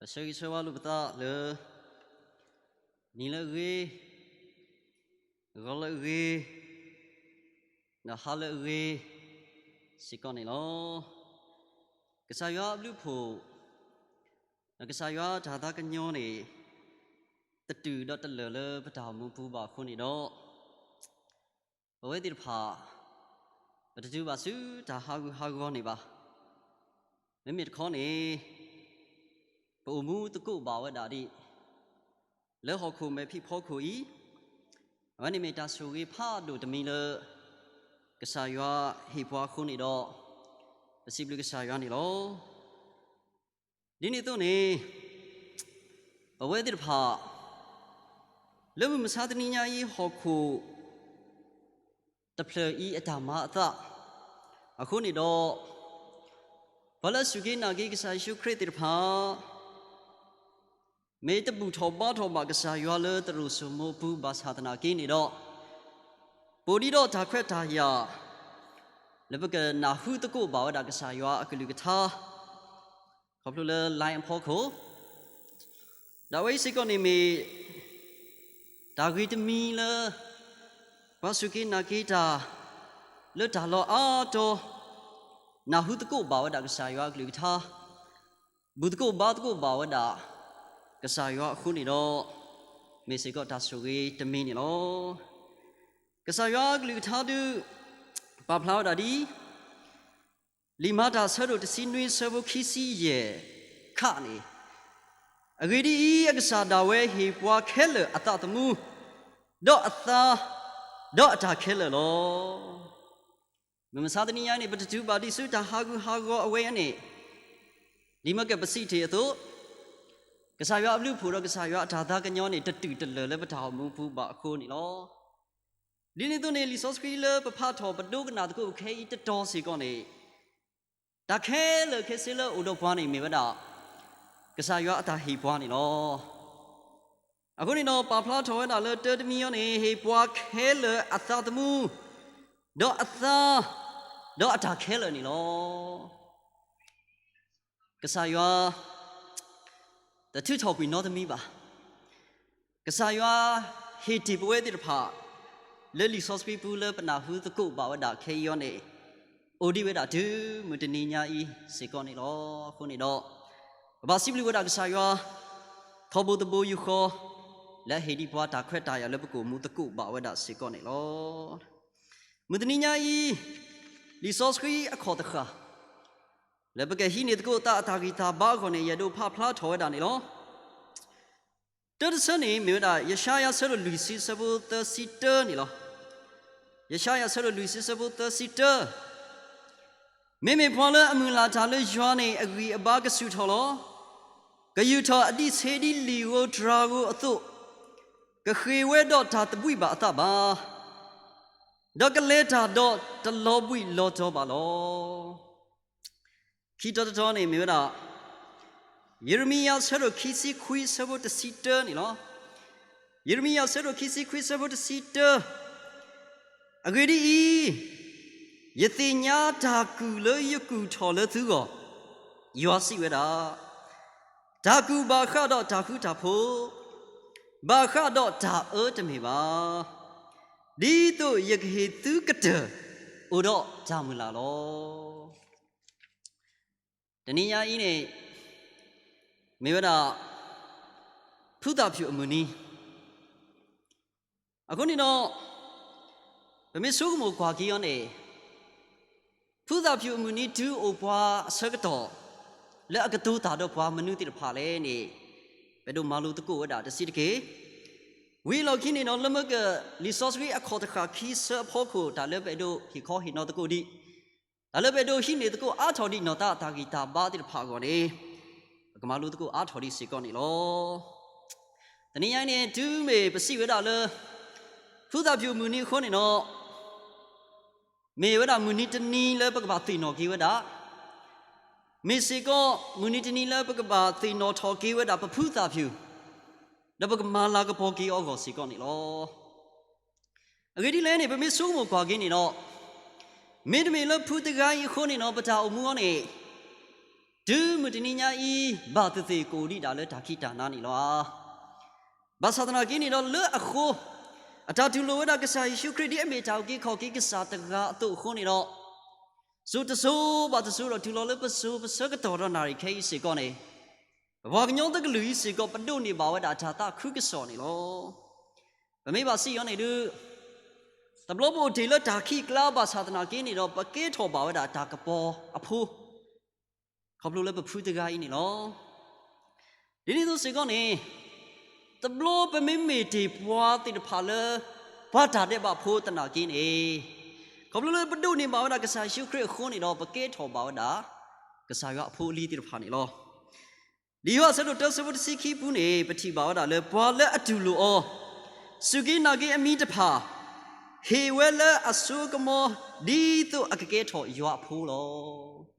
ပဆၢဂ့ၤဆၢဝါလိာ်ပသးလၢ နံၤလၢအဂ့ၤ, ဂီၤလၢအဂ့ၤ, ဒီးဟါလၢအဂ့ၤ စ့ၢ်ကီးန့ၣ်လီၤ. ကစၢ်ယွၤအဘျုးအဖှိၣ် ဒီးကစၢ်ယွၤတၢ်သးကညီၤန့ၣ် တတုၤဒီးတလၢာ်လၢပတၢ်အိၣ်မူပူၤဘၣ်အဃိန့ၣ်ဒီး ပဝဲသ့ၣ်တဖၣ် ပတတုၤဘၣ်ဆူတၢ်ဟးဂူာ်ဟးဂီၤန့ၣ်ဘၣ်. မ့မ့ၢ်တခီန့ၣ် ပအိၣ်မူသကိးဘၣ်ဝဲဒၣ်ဒ် လၢဟီၣ်ခိၣ်မဲာ်ဖံးဖီခိၣ်အံၤ, အဝဲန့ၣ်မ့ၢ်တၢ်ဆိၣ်ဂ့ၤဖးဒိၣ်တမံၤလၢ ကစၢ်ယွၤဟ့ၣ်ပှၤအဃိန့ၣ်ဒီး ပစံးဘျုးကစၢ်ယွၤန့ၣ်လီၤ. ဒ်န့ၣ်အသိးန့ၣ် ပဝဲသ့ၣ်တဖၣ် လၢမုၢ်မဆါတနံၤညါအံၤ ဟီၣ်ခိၣ်တဖျၢၣ်အံၤအတၢ်မၤအသးအဃိန့ၣ်ဒီး ပှၤလၢအစူၢ်က့ၤနာ်က့ၤကစၢ်ယ့ၣ်ၡူးခရံာ်သ့ၣ်တဖၣ် မ့ၢ်တဘူၣ်ထီၣ်ဘါထီၣ်ဘၣ်ကစၢ်ယွၤလၢသရိာ်စိမိၤအပူၤဘၣ်ဆၣ်သနာ်က့န့ၣ်ဒီး ပအိၣ်ဒံးဒီးတၢ်ခွဲးတၢ်ယာ် လၢပကနၢ်ဟူသကိးဘၣ်ဝဲဒၣ်ကစၢ်ယွၤအကလုၢ်ကထါ ခီဖျိလၢ line အဖီခိၣ်, ဒီးအဝဲအံၤစ့ၢ်ကီးန့ၣ်မ့ၢ် တၢ်ဂ့ၤတမံၤလၢ ပှၤစူၢ်က့ၤနာ်က့ၤတၢ် လၢတၢ်လီၢ်အါတီၤ နၢ်ဟူသကိးဘၣ်ဝဲဒၣ်ကစၢ်ယွၤအကလုၢ်ကထါ, ဘူၣ်သကိးဘါသကိးဘၣ်ဝဲဒၣ် ကစၢ်ယွၤအဃိန့ၣ်ဒီး မ့ၢ်စ့ၢ်ကီးတၢ်ဆိၣ်ဂ့ၤတမံၤန့ၣ်လီၤ. ကစၢ်ယွၤအကလုၢ်ကထါဒုး ပာ်ဖျါဝဲဒၣ်ဒ် လံာ်မၤတၢ်အဆၢဒိၣ်တဆံနွံအဆၢဖိခံဆံယဲၢ်ခါန့ၣ်, အဂ့ၢ်ဒ်အံၤ, အကစၢ်ဒၣ်ဝဲဟ့ၣ်ပှၤခဲလၢာ်အသးသမူ, ဒီးအသါ, ဒီးအတၢ်ခဲလၢာ်လီၤ. မုၢ်မဆါတနံၤညါန့ၣ် ပတတုၤဘၣ်ဒံးဆူတၢ်ဟးဂူာ်ဟးဂီၤအဝဲအံၤန့ၣ်, ဒ်မ့ၢ်ကပစံးတ့ၢ်အသိး, ကစၢ်ယွၤအဘျုးအဖှိၣ်ဒီးကစၢ်ယွၤအတၢ်သးကညီၤန့ၣ် တတုၤတလၢာ်လၢပတၢ်အိၣ်မူပူၤဘၣ်အဃိန့ၣ်လီၤ. ဒ်န့ၣ်အသိးန့ၣ် လံာ်စီဆှံလၢပဖးထီၣ်ပဒိကနၣ်သကိးခဲအံၤတတီၤစ့ၢ်ကီးန့ၣ်, တၢ်ခဲလၢာ်ခဲဆ့လၢအိၣ်ဒီးပှၤန့ၣ်မ့ၢ်ဝဲဒၣ် ကစၢ်ယွၤအတၢ်ဟ့ၣ်ပှၤန့ၣ်လီၤ. အဃိန့ၣ်ဒီး ပာ်ဖျါထီၣ်ဝဲဒၣ်လၢတၢတမံၤအံၤန့ၣ် ဟ့ၣ်ပှၤခဲလၢာ်အသးသမူ, ဒီးအသါ, ဒီးအတၢ်ခဲလၢာ်န့ၣ်လီၤ. ကစၢ်ယွၤ တထုးထီၣ်ကွံာ်နီတမံၤဘၣ်. ကစၢ်ယွၤ ဟ့ၣ်တ့ၢ်ပဝဲသ့ၣ်တဖၣ် လၢလံာ်စီဆှံပူၤလၢပနၢ်ဟူသကိးဘၣ်ဝဲဒၣ်ခဲအံၤအံၤန့ၣ်, အိၣ်ဒံးဝဲဒၣ်တုၤမုၢ်တနံၤညါအံၤစ့ၢ်ကီးန့ၣ်လီၤ. အဃိန့ၣ်ဒီး ပဘၣ်စံးဘျုးဝဲဒၣ်ကစၢ်ယွၤ ထီဘိတဘိယူၢ်ဃီ လၢအဟ့ၣ်ဒံးပှၤတၢ်ခွဲးတၢ်ယာ်လၢပကအိၣ်မူသကိးဘၣ်ဝဲဒၣ်စ့ၢ်ကီးန့ၣ်လီၤ. မုၢ်တနံၤညါအံၤ လံာ်စီဆှံအခီၣ်တဃၣ် လၢပကဟံးန့ၢ်သကိးသးအတၢ်ဂံၢ်တၢ်ဘါအဂီၢ်န့ၣ် ယအဲၣ်ဒိးဖးဖျါထီၣ်ဝဲဒၣ်န့ၣ်လီၤ. တၢတဆၢန့ၣ်မ့ၢ်ဝဲဒၣ် ယၡါယၤအဆၢဒိၣ်လွံၢ်ဆံအဆၢဖိသၢဆံတၢန့ၣ်လီၤ. ယၡါယၤအဆၢဒိၣ်လွံၢ်ဆံအဆၢဖိသၢဆံတၢ, မ့မ့ၢ်ပှၤလၢအမုၢ်လၢ်တၢ်လၢယွၤန့ၣ် အဂံၢ်အဘါကဆူၣ်ထီၣ်လီၤ. ကယူာ်ထီၣ်အဒံးဆှံဒ်လံာ်ဧိၤတြၤဧိၤအသိး, ကဃ့ၢ်ဝဲဒီးတၢ်တဘှံးဘၣ်အသးဘၣ်, ဒီးကလဲၤတၢ်ဒီးတလီၤဘှံးလီၤတီၤဘၣ်လီၤ. ခံတီၤတတီၤန့ၣ်မ့ၢ်ဝဲဒၣ် ယံးရမံယၤအဆၢဒိၣ်ခံဆံခွံအဆၢဖိတဆံတၢန့ၣ်လီၤ. ယံးရမံယၤအဆၢဒိၣ်ခံဆံခွံအဆၢဖိတဆံတၢ, အဂ့ၢ်ဒ်အံၤ, ယသ့ၣ်ညါတၢ်ကူၣ်လၢယကူၣ်ထီၣ်လၢသုဂီၢ်, ယွၤစံးဝဲဒၣ်, တၢ်ကူၣ်ဘၣ်ဃးဒီးတၢ်ဃူတၢ်ဖိး, ဘၣ်ဃးဒီးတၢ်အၢတမ့ၢ်ဘၣ်. ဒ်သိးယကဟ့ၣ်သုကတၢၢ် အိၣ်ဒီးတၢ်မုၢ်လၢ်လီၤ. တနံၤညါအံၤန့ၣ် မ့ၢ်ဝဲဒၣ် ဖုသၣ်ဖၠူၣ်အမုၢ်နံၤ, အဃိန့ၣ်ဒီး ပမ့ၢ်ဆိကမိၣ်ကွၢ်က့ၤအီၤန့ၣ် ဖုသၣ်ဖၠူၣ်အမုၢ်နံၤတုၤအိၣ်ပှၤအဆၢကတီၢ် လၢအကတိၤတၢ်ဒီးပှၤမနုၤသ့ၣ်တဖၣ်လဲၣ်န့ၣ် ပအဲၣ်ဒိးမၤလိသကိးဝဲဒၣ်တဆံးတက့ၢ်. ဝံၤအလီၢ်ခံန့ၣ်ဒီး လၢမ့ၢ်က လံာ်စီဆှံအခီၣ်တဃၣ်ခံဆၢအဖီခိၣ် တၢ်လၢပအဲၣ်ဒိးဟ့ၣ်ခီဟ့ၣ်နီၤသကိးဒံး, တၢ်လၢပအဲၣ်ဒိးဟံးန့ၢ်သကိးအါထီၣ်ဒံးနီၢ်သးအတၢ်ဂံၢ်တၢ်ဘါသ့ၣ်တဖၣ်အဂီၢ်န့ၣ် ပကမၤလိသကိးအါထီၣ်ဒံးစ့ၢ်ကီးန့ၣ်လီၤ. တနံၤညါအံၤန့ၣ် တုၤမ့ၢ်ပစံးဝဲဒၣ်လၢ ဖုသၣ်ဖၠူၣ်အမုၢ်နံၤအဃိန့ၣ်ဒီး မ့ၢ်ဝဲဒၣ်မုၢ်နံၤတနံၤလၢပကဘၣ်သ့ၣ်နီၣ်က့ၤဝဲဒၣ်, မ့ၢ်စ့ၢ်ကီးမုၢ်နံၤတနံၤလၢပကဘၣ်သ့ၣ်နီၣ်ထီၣ်က့ၤဝဲဒၣ်ပဖုသၣ်ဖၠူၣ်, ဒီးပကမၤလၤကပီၤက့ၤအီၤအဂီၢ်စ့ၢ်ကီးန့ၣ်လီၤ. အဂ့ၢ်ဒ်လဲၣ်န့ၣ် ပမ့ၢ်ဆိကမိၣ်ကွၢ်က့ၤန့ၣ်ဒီး မ့တမ့ၢ်လၢဖုတဂၤအံၤအဃိန့ၣ်ဒီး ပတၢ်အိၣ်မူအီၤန့ၣ် တုၤမုၢ်တနံၤညါအံၤ ဘၣ်သ့ၣ်သ့ၣ်ကအိၣ်ဒံးဒၣ်လၢတၢ်ခံးတၢ်နၤန့ၣ်လီၤ. ဘၣ်ဆၣ်သနာ်က့န့ၣ်ဒီး လၢအဃိ အတၢ်တူၢ်လိာ်ဝဲဒၣ်ကစၢ်ယ့ၣ်ၡူးခရံာ် ဒ်အမ့ၢ်တၢ်အုၣ်က့ၤခီၣ်က့ၤကစၢ်တဂၤအသိးအဃိန့ၣ်ဒီး, စိၤတစိၤဘၣ်တစိၤဒီး တုၤလီၤလၢပစိၤပဆၢကတီၢ်ဒီးနၣ်ရံၣ်ခဲအံၤစ့ၢ်ကီးန့ၣ်, ပပှၤကညီသကလုာ်အံၤစ့ၢ်ကီး ပဒိးန့ၢ်ဘၣ်ဝဲဒၣ်တၢ်သးခုကစီၣ်န့ၣ်လီၤ. ပမ့ၢ်ဘၣ်စံးအီၤန့ၣ်ဒုး, တဘျီပအိၣ်တ့ၢ်လၢတၢ်ခံးကျါဘၣ်ဆၣ်သနာ်က့န့ၣ်ဒီး ပကဲထီၣ်ဘၣ်ဝဲဒၣ်တၢ်ကပီၤအဖိ ခီဖျိလၢပဖုတဂၤအံၤန့ၣ်လီၤ. ဒ်န့ၣ်အသိးစ့ၢ်ကီးန့ၣ်, တဘျီပမ့မ့ၢ်တ့ၢ်ပှၤသ့ၣ်တဖၣ်လၢ ပှၤတၢ်ဒဲးဘးဖိသနာ်က့န့ၣ်, ခီဖျိလၢပဒိးန့ၢ်ဘၣ်ဝဲဒၣ်ကစၢ်ယ့ၣ်ၡူးခရံာ်အဃိန့ၣ်ဒီး ပကဲထီၣ်ဘၣ်ဝဲဒၣ် ကစၢ်ယွၤအဖိအလံၤသ့ၣ်တဖၣ်န့ၣ်လီၤ. လံာ်ယိၤဟၣ်အဆၢဒိၣ်တၢ ဆၢဖိတဆံခံပူၤန့ၣ် ပထံၣ်ဘၣ်ဝဲဒၣ်လၢ ပှၤလၢအတူၢ်လိာ်အီၤ, စူၢ်က့ၤနာ်က့ၤအမံၤတဖၣ်, ဟ့ၣ်ဝဲလၢအစိကမီၤ ဒ်သိးအကကဲထီၣ်ယွၤအဖိလီၤ.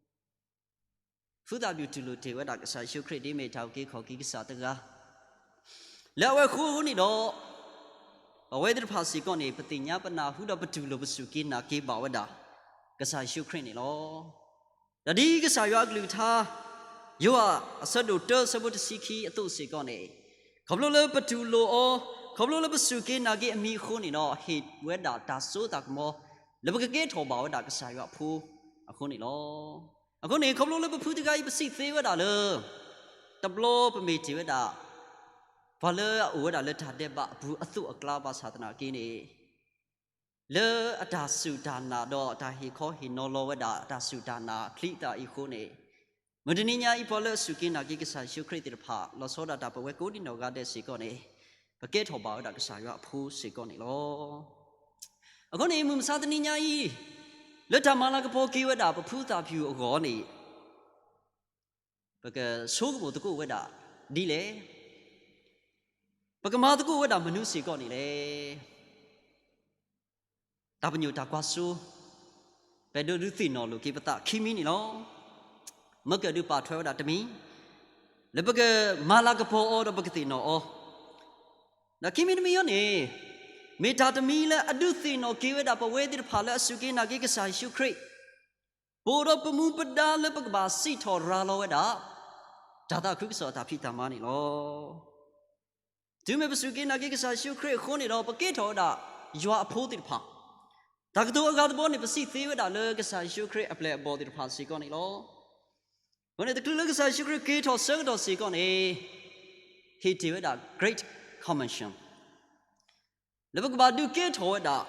ဖုသးပျုၢ်တူၢ်လိာ်တ့ၢ်ဝဲဒၣ်ကစၢ်ယ့ၣ်ၡူးခရံာ် ဒ်အမ့ၢ်တၢ်အုၣ်က့ၤခီၣ်က့ၤကစၢ်တဂၤ လၢအဝဲအဃိန့ၣ်ဒီး, ပဝဲသ့ၣ်တဖၣ်စ့ၢ်ကီးန့ၣ် ပသ့ၣ်ညါပနၢ်ဟူဒီးပတူၢ်လိာ်ပစူၢ်က့ၤနာ်က့ၤဘၣ်ဝဲဒၣ် ကစၢ်ယ့ၣ်ၡူးခရံာ်န့ၣ်လီၤ. ဒီးဒ်ကစၢ်ယွၤအကလုၢ်ကထါ ယိၤဟၣ်အဆၢဒိၣ်တၢ ဆၢဖိတဆံခံအသိးစ့ၢ်ကီးန့ၣ်, ခီဖျိလၢပတူၢ်လိာ်အီၤ, ခီဖျိလၢပစူၢ်က့ၤနာ်က့ၤအမံၤအဃိန့ၣ်ဒီး ဟ့ၣ်ဝဲဒၣ်တၢ်စိတၢ်ကမီၤ လၢပကကဲထီၣ်ဘၣ်ဝဲဒၣ်ကစၢ်ယွၤအဖိအဃိန့ၣ်လီၤ. အဃိန့ၣ် ခီဖျိလၢပဖုတဂၤအံၤ ပစံးသ့ဝဲဒၣ်လၢ တဘျီပမ့ၢ်တ့ၢ်ဝဲဒၣ် ပှၤလၢအအိၣ်ဝဲဒၣ်လၢတၢ်ဒဲးဘးအပူၤအသိးအကျါဘၣ်ဆၣ်သနာ်က့န့ၣ်, လၢအတၢ်စူၢ်တၢ်နာ်ဒီးအတၢ်ဟ့ၣ်ခီဟ့ၣ်နီၤလီၤဝဲဒၣ်အတၢ်စူၢ်တၢ်နာ်အချံအသၣ်အံၤအဃိန့ၣ်, မုၢ်တနံၤညါအံၤ ပှၤလၢအစူၢ်က့ၤနာ်က့ၤကစၢ်ယ့ၣ်ၡူးခရံာ်သ့ၣ်တဖၣ် လီၤဆီဒၣ်တၢ် ပဝဲကိးဒံနီၢ်ဂၤဒဲးစ့ၢ်ကီးန့ၣ်, ပကဲထီၣ်ဘၣ်ဝဲဒၣ်ကစၢ်ယွၤအဖိစ့ၢ်ကီးန့ၣ်လီၤ. အဃိန့ၣ် မုၢ်မဆါတနံၤညါအံၤ လၢတၢ်မၤလၤကပီၤက့ၤဝဲဒၣ်ပဖုသးပျုၢ်အဂီၢ်န့ၣ် ပကဆိကမိၣ်သကိးဝဲဒၣ်ဒ်လဲၣ်, ပကမၤသကိးဝဲဒၣ်မနုၤစ့ၢ်ကီးန့ၣ်လဲၣ်. တၢ်ပညိၣ်တၢ်ကွၢ်စိ ပအဲၣ်ဒိးဒုးသ့ၣ်နီၣ်လိာ်က့ၤပသးခံမံၤန့ၣ်လီၤ. မ့ၢ်ကဒုးပာ်ထွဲဝဲဒၣ်တမံၤ လၢပကမၤလၤကပီၤအီၤဒီးပကသ့ၣ်နီၣ်အီၤ, ဒီးခံမံၤတမံၤအံၤန့ၣ် မ့ၢ်တၢ်တမံၤလၢအဒုးသ့ၣ်နီၣ်က့ၤဝဲဒၣ်ပဝဲသ့ၣ်တဖၣ်လၢအစူၢ်က့ၤနာ်က့ၤကစၢ်ယ့ၣ်ၡူးခရံာ်, ပအိၣ်ဒီးပမူပဒါလၢပကဘၣ်စံးထီၣ်ရၤလီၤဝဲဒၣ် တၢ်သးခုကစီၣ်အတၢ်ဖံးတၢ်မၤန့ၣ်လီၤ. တုၤမ့ၢ်ပစူၢ်က့ၤနာ်က့ၤကစၢ်ယ့ၣ်ၡူးခရံာ်အဃိန့ၣ်ဒီး ပကဲထီၣ်ဝဲဒၣ်ယွၤအဖိသ့ၣ်တဖၣ်, တၢ်ကတိၤအဂၤတဘီန့ၣ် ပစံးသ့ဝဲဒၣ်လၢကစၢ်ယ့ၣ်ၡူးခရံာ်အပျဲၢ်အဘီၣ်သ့ၣ်တဖၣ်စ့ၢ်ကီးန့ၣ်လီၤ. အဃိန့ၣ် တချုးလၢကစၢ်ယ့ၣ်ၡူးခရံာ်က့ၤထီၣ်ဆၢကတီၢ်စ့ၢ်ကီးန့ၣ် ဟ့ၣ်တ့ၢ်ဝဲဒၣ် Great Commission လၢပကဘၣ်ဒုးကဲထီၣ်ဝဲဒၣ်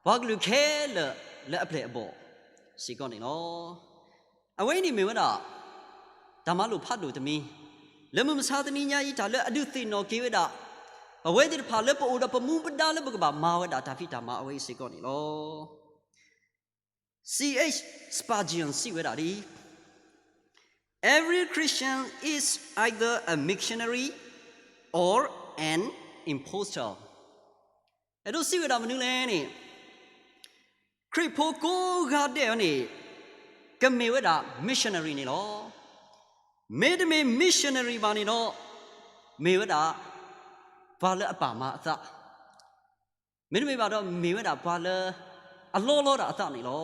ပှၤကလုာ်ခဲလၢာ်လၢအပျဲၢ်အဘီၣ်စ့ၢ်ကီးန့ၣ်လီၤ. အဝဲအံၤန့ၣ်မ့ၢ်ဝဲဒၣ် တၢ်မၤလိာ်ဖးဒိၣ်တမံၤ လၢမုၢ်မဆါတနံၤညါအံၤ တၢ်လၢအဒုးသ့ၣ်နီၣ်က့ၤဝဲဒၣ် ပဝဲသ့ၣ်တဖၣ်လၢပအိၣ်ဒီးပမူပဒါလၢပကဘၣ်မၤဝဲဒၣ်တၢ်ဖံးတၢ်မၤအဝဲအံၤစ့ၢ်ကီးန့ၣ်လီၤ. C H Spurgeon စံးဝဲဒၣ်ဒ်အံၤ, Every Christian is either a missionary or an impostor. အဲၣ်ဒိးစံးဝဲဒၣ်မနုၤလဲၣ်န့ၣ်, ခရံာ်ဖိကိးဂၤဒဲးန့ၣ် ကမ့ၢ်ဝဲဒၣ် missionary န့ၣ်လီၤ. မ့တမ့ၢ် missionary ဘၣ်န့ၣ်ဒီး မ့ၢ်ဝဲဒၣ် ပှၤလၢအပာ်မၤအသး, မ့တမ့ၢ်ဘၣ်ဒီး မ့ၢ်ဝဲဒၣ်ပှၤလၢအလီလီဒၣ်အသးန့ၣ်လီၤ.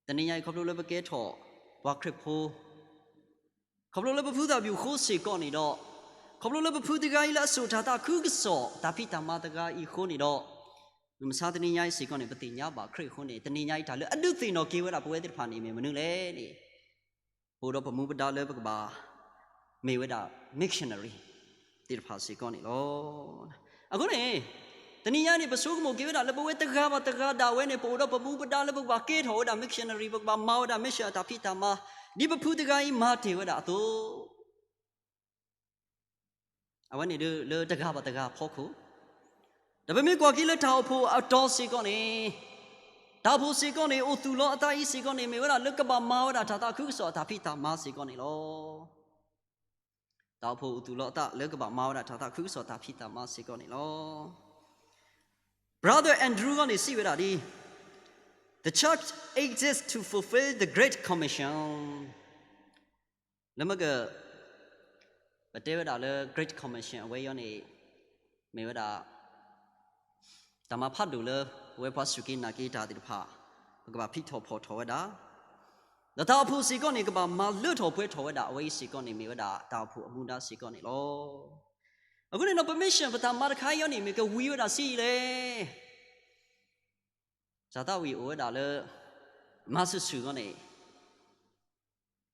တနံၤညါအံၤ ခီဖျိလၢပကဲထီၣ်ပှၤခရံာ်ဖိ ခီဖျိလၢပဖုသးပျုၢ်ဃိစ့ၢ်ကီးန့ၣ်ဒီး, ခီဖျိလၢပဖုတဂၤအံၤလၢအစိာ်တၢ်သးခုကစီၣ် တၢ်ဖံးတၢ်မၤတဂၤအံၤအဃိန့ၣ်ဒီး, မုၢ်မဆါတနံၤညါအံၤစ့ၢ်ကီးန့ၣ် ပသ့ၣ်ညါဘၣ်ခရံာ်အဃိန့ၣ် တနံၤညါအံၤတၢ်လၢအဒုးသ့ၣ်နီၣ်က့ၤဝဲဒၣ်ပဝဲသ့ၣ်တဖၣ်န့ၣ် မ့ၢ်မနုၤလဲၣ်န့ၣ်, ပအိၣ်ဒီးပမူပဒါလၢပကဘၣ် မ့ၢ်ဝဲဒၣ် missionary သ့ၣ်တဖၣ်စ့ၢ်ကီးန့ၣ်လီၤ. အဃိန့ၣ် တနံၤညါန့ၣ် ပဆိကမိၣ်က့ၤဝဲဒၣ်လၢပဝဲတဂၤဘၣ်တဂၤဒၣ်ဝဲန့ၣ် ပအိၣ်ဒီးပမူပဒါလၢပကဘၣ်ကဲထီၣ်ဝဲဒၣ် missionary, ပကဘၣ်မၤဝဲဒၣ် mission အတၢ်ဖံးတၢ်မၤ, ဒ်ပဖုတဂၤအံၤမၤတ့ၢ်ဝဲဒၣ်အသိး အဝဲန့ၣ်ဒ်လၢတဂၤဘၣ်တဂၤအဖီခိၣ်, ဒီးပမ့ၢ်ကွၢ်က့ၤလၢတၢ်အိၣ်ဖှိၣ်အတီၤစ့ၢ်ကီးန့ၣ်, တၢ်အိၣ်ဖှိၣ်စ့ၢ်ကီးန့ၣ် အိၣ်သူၣ်လီၤအသးအံၤစ့ၢ်ကီးန့ၣ် မ့ၢ်ဝဲဒၣ်လၢကဘၣ်မၤဝဲဒၣ်တၢ်သးခုကစီၣ်အတၢ်ဖံးတၢ်မၤစ့ၢ်ကီးန့ၣ်လီၤ. တၢ်အိၣ်ဖှိၣ်အိၣ်သူၣ်လီၤအသးလၢကဘၣ်မၤဝဲဒၣ်တၢ်သးခုကစီၣ်တၢ်ဖံးတၢ်မၤစ့ၢ်ကီးန့ၣ်လီၤ. Brother Andrew ဂီၢ်န့ၣ် စံးဝဲဒၣ်ဒ်, The church exists to fulfill the Great Commission. လၢမ့ၢ်က ပတဲဝဲဒၣ်လၢ Great Commission အဝဲအံၤန့ၣ် မ့ၢ်ဝဲဒၣ် တၢ်မၤဖးဒိၣ်လၢ ပဝဲပှၤစူၢ်က့ၤနာ်က့ၤတၢ်သ့ၣ်တဖၣ် ပကဘၣ်ဖံးထီၣ်ဖီၣ်ထီၣ်ဝဲဒၣ်. ဒီးတၢ်အိၣ်ဖှိၣ်စ့ၢ်ကီးန့ၣ် ကဘၣ်မၤလၢထီၣ်ပှဲၤထီၣ်ဝဲဒၣ် အဝဲအံၤစ့ၢ်ကီးန့ၣ် မ့ၢ်ဝဲဒၣ်တၢ်အိၣ်ဖှိၣ်အမူဒါစ့ၢ်ကီးန့ၣ်လီၤ. အဃိန့ၣ်ဒီး ပ mission ပတၢ်မၤတခါအံၤန့ၣ် မ့ၢ်ကဝံၤဝဲဒၣ်ဆံးအံၤလဲၣ်. စၢ်သးဝံၣ်အိၣ်ဝဲဒၣ်လၢ မၤဆူၣ်ဆူၣ်အဂီၢ်န့ၣ်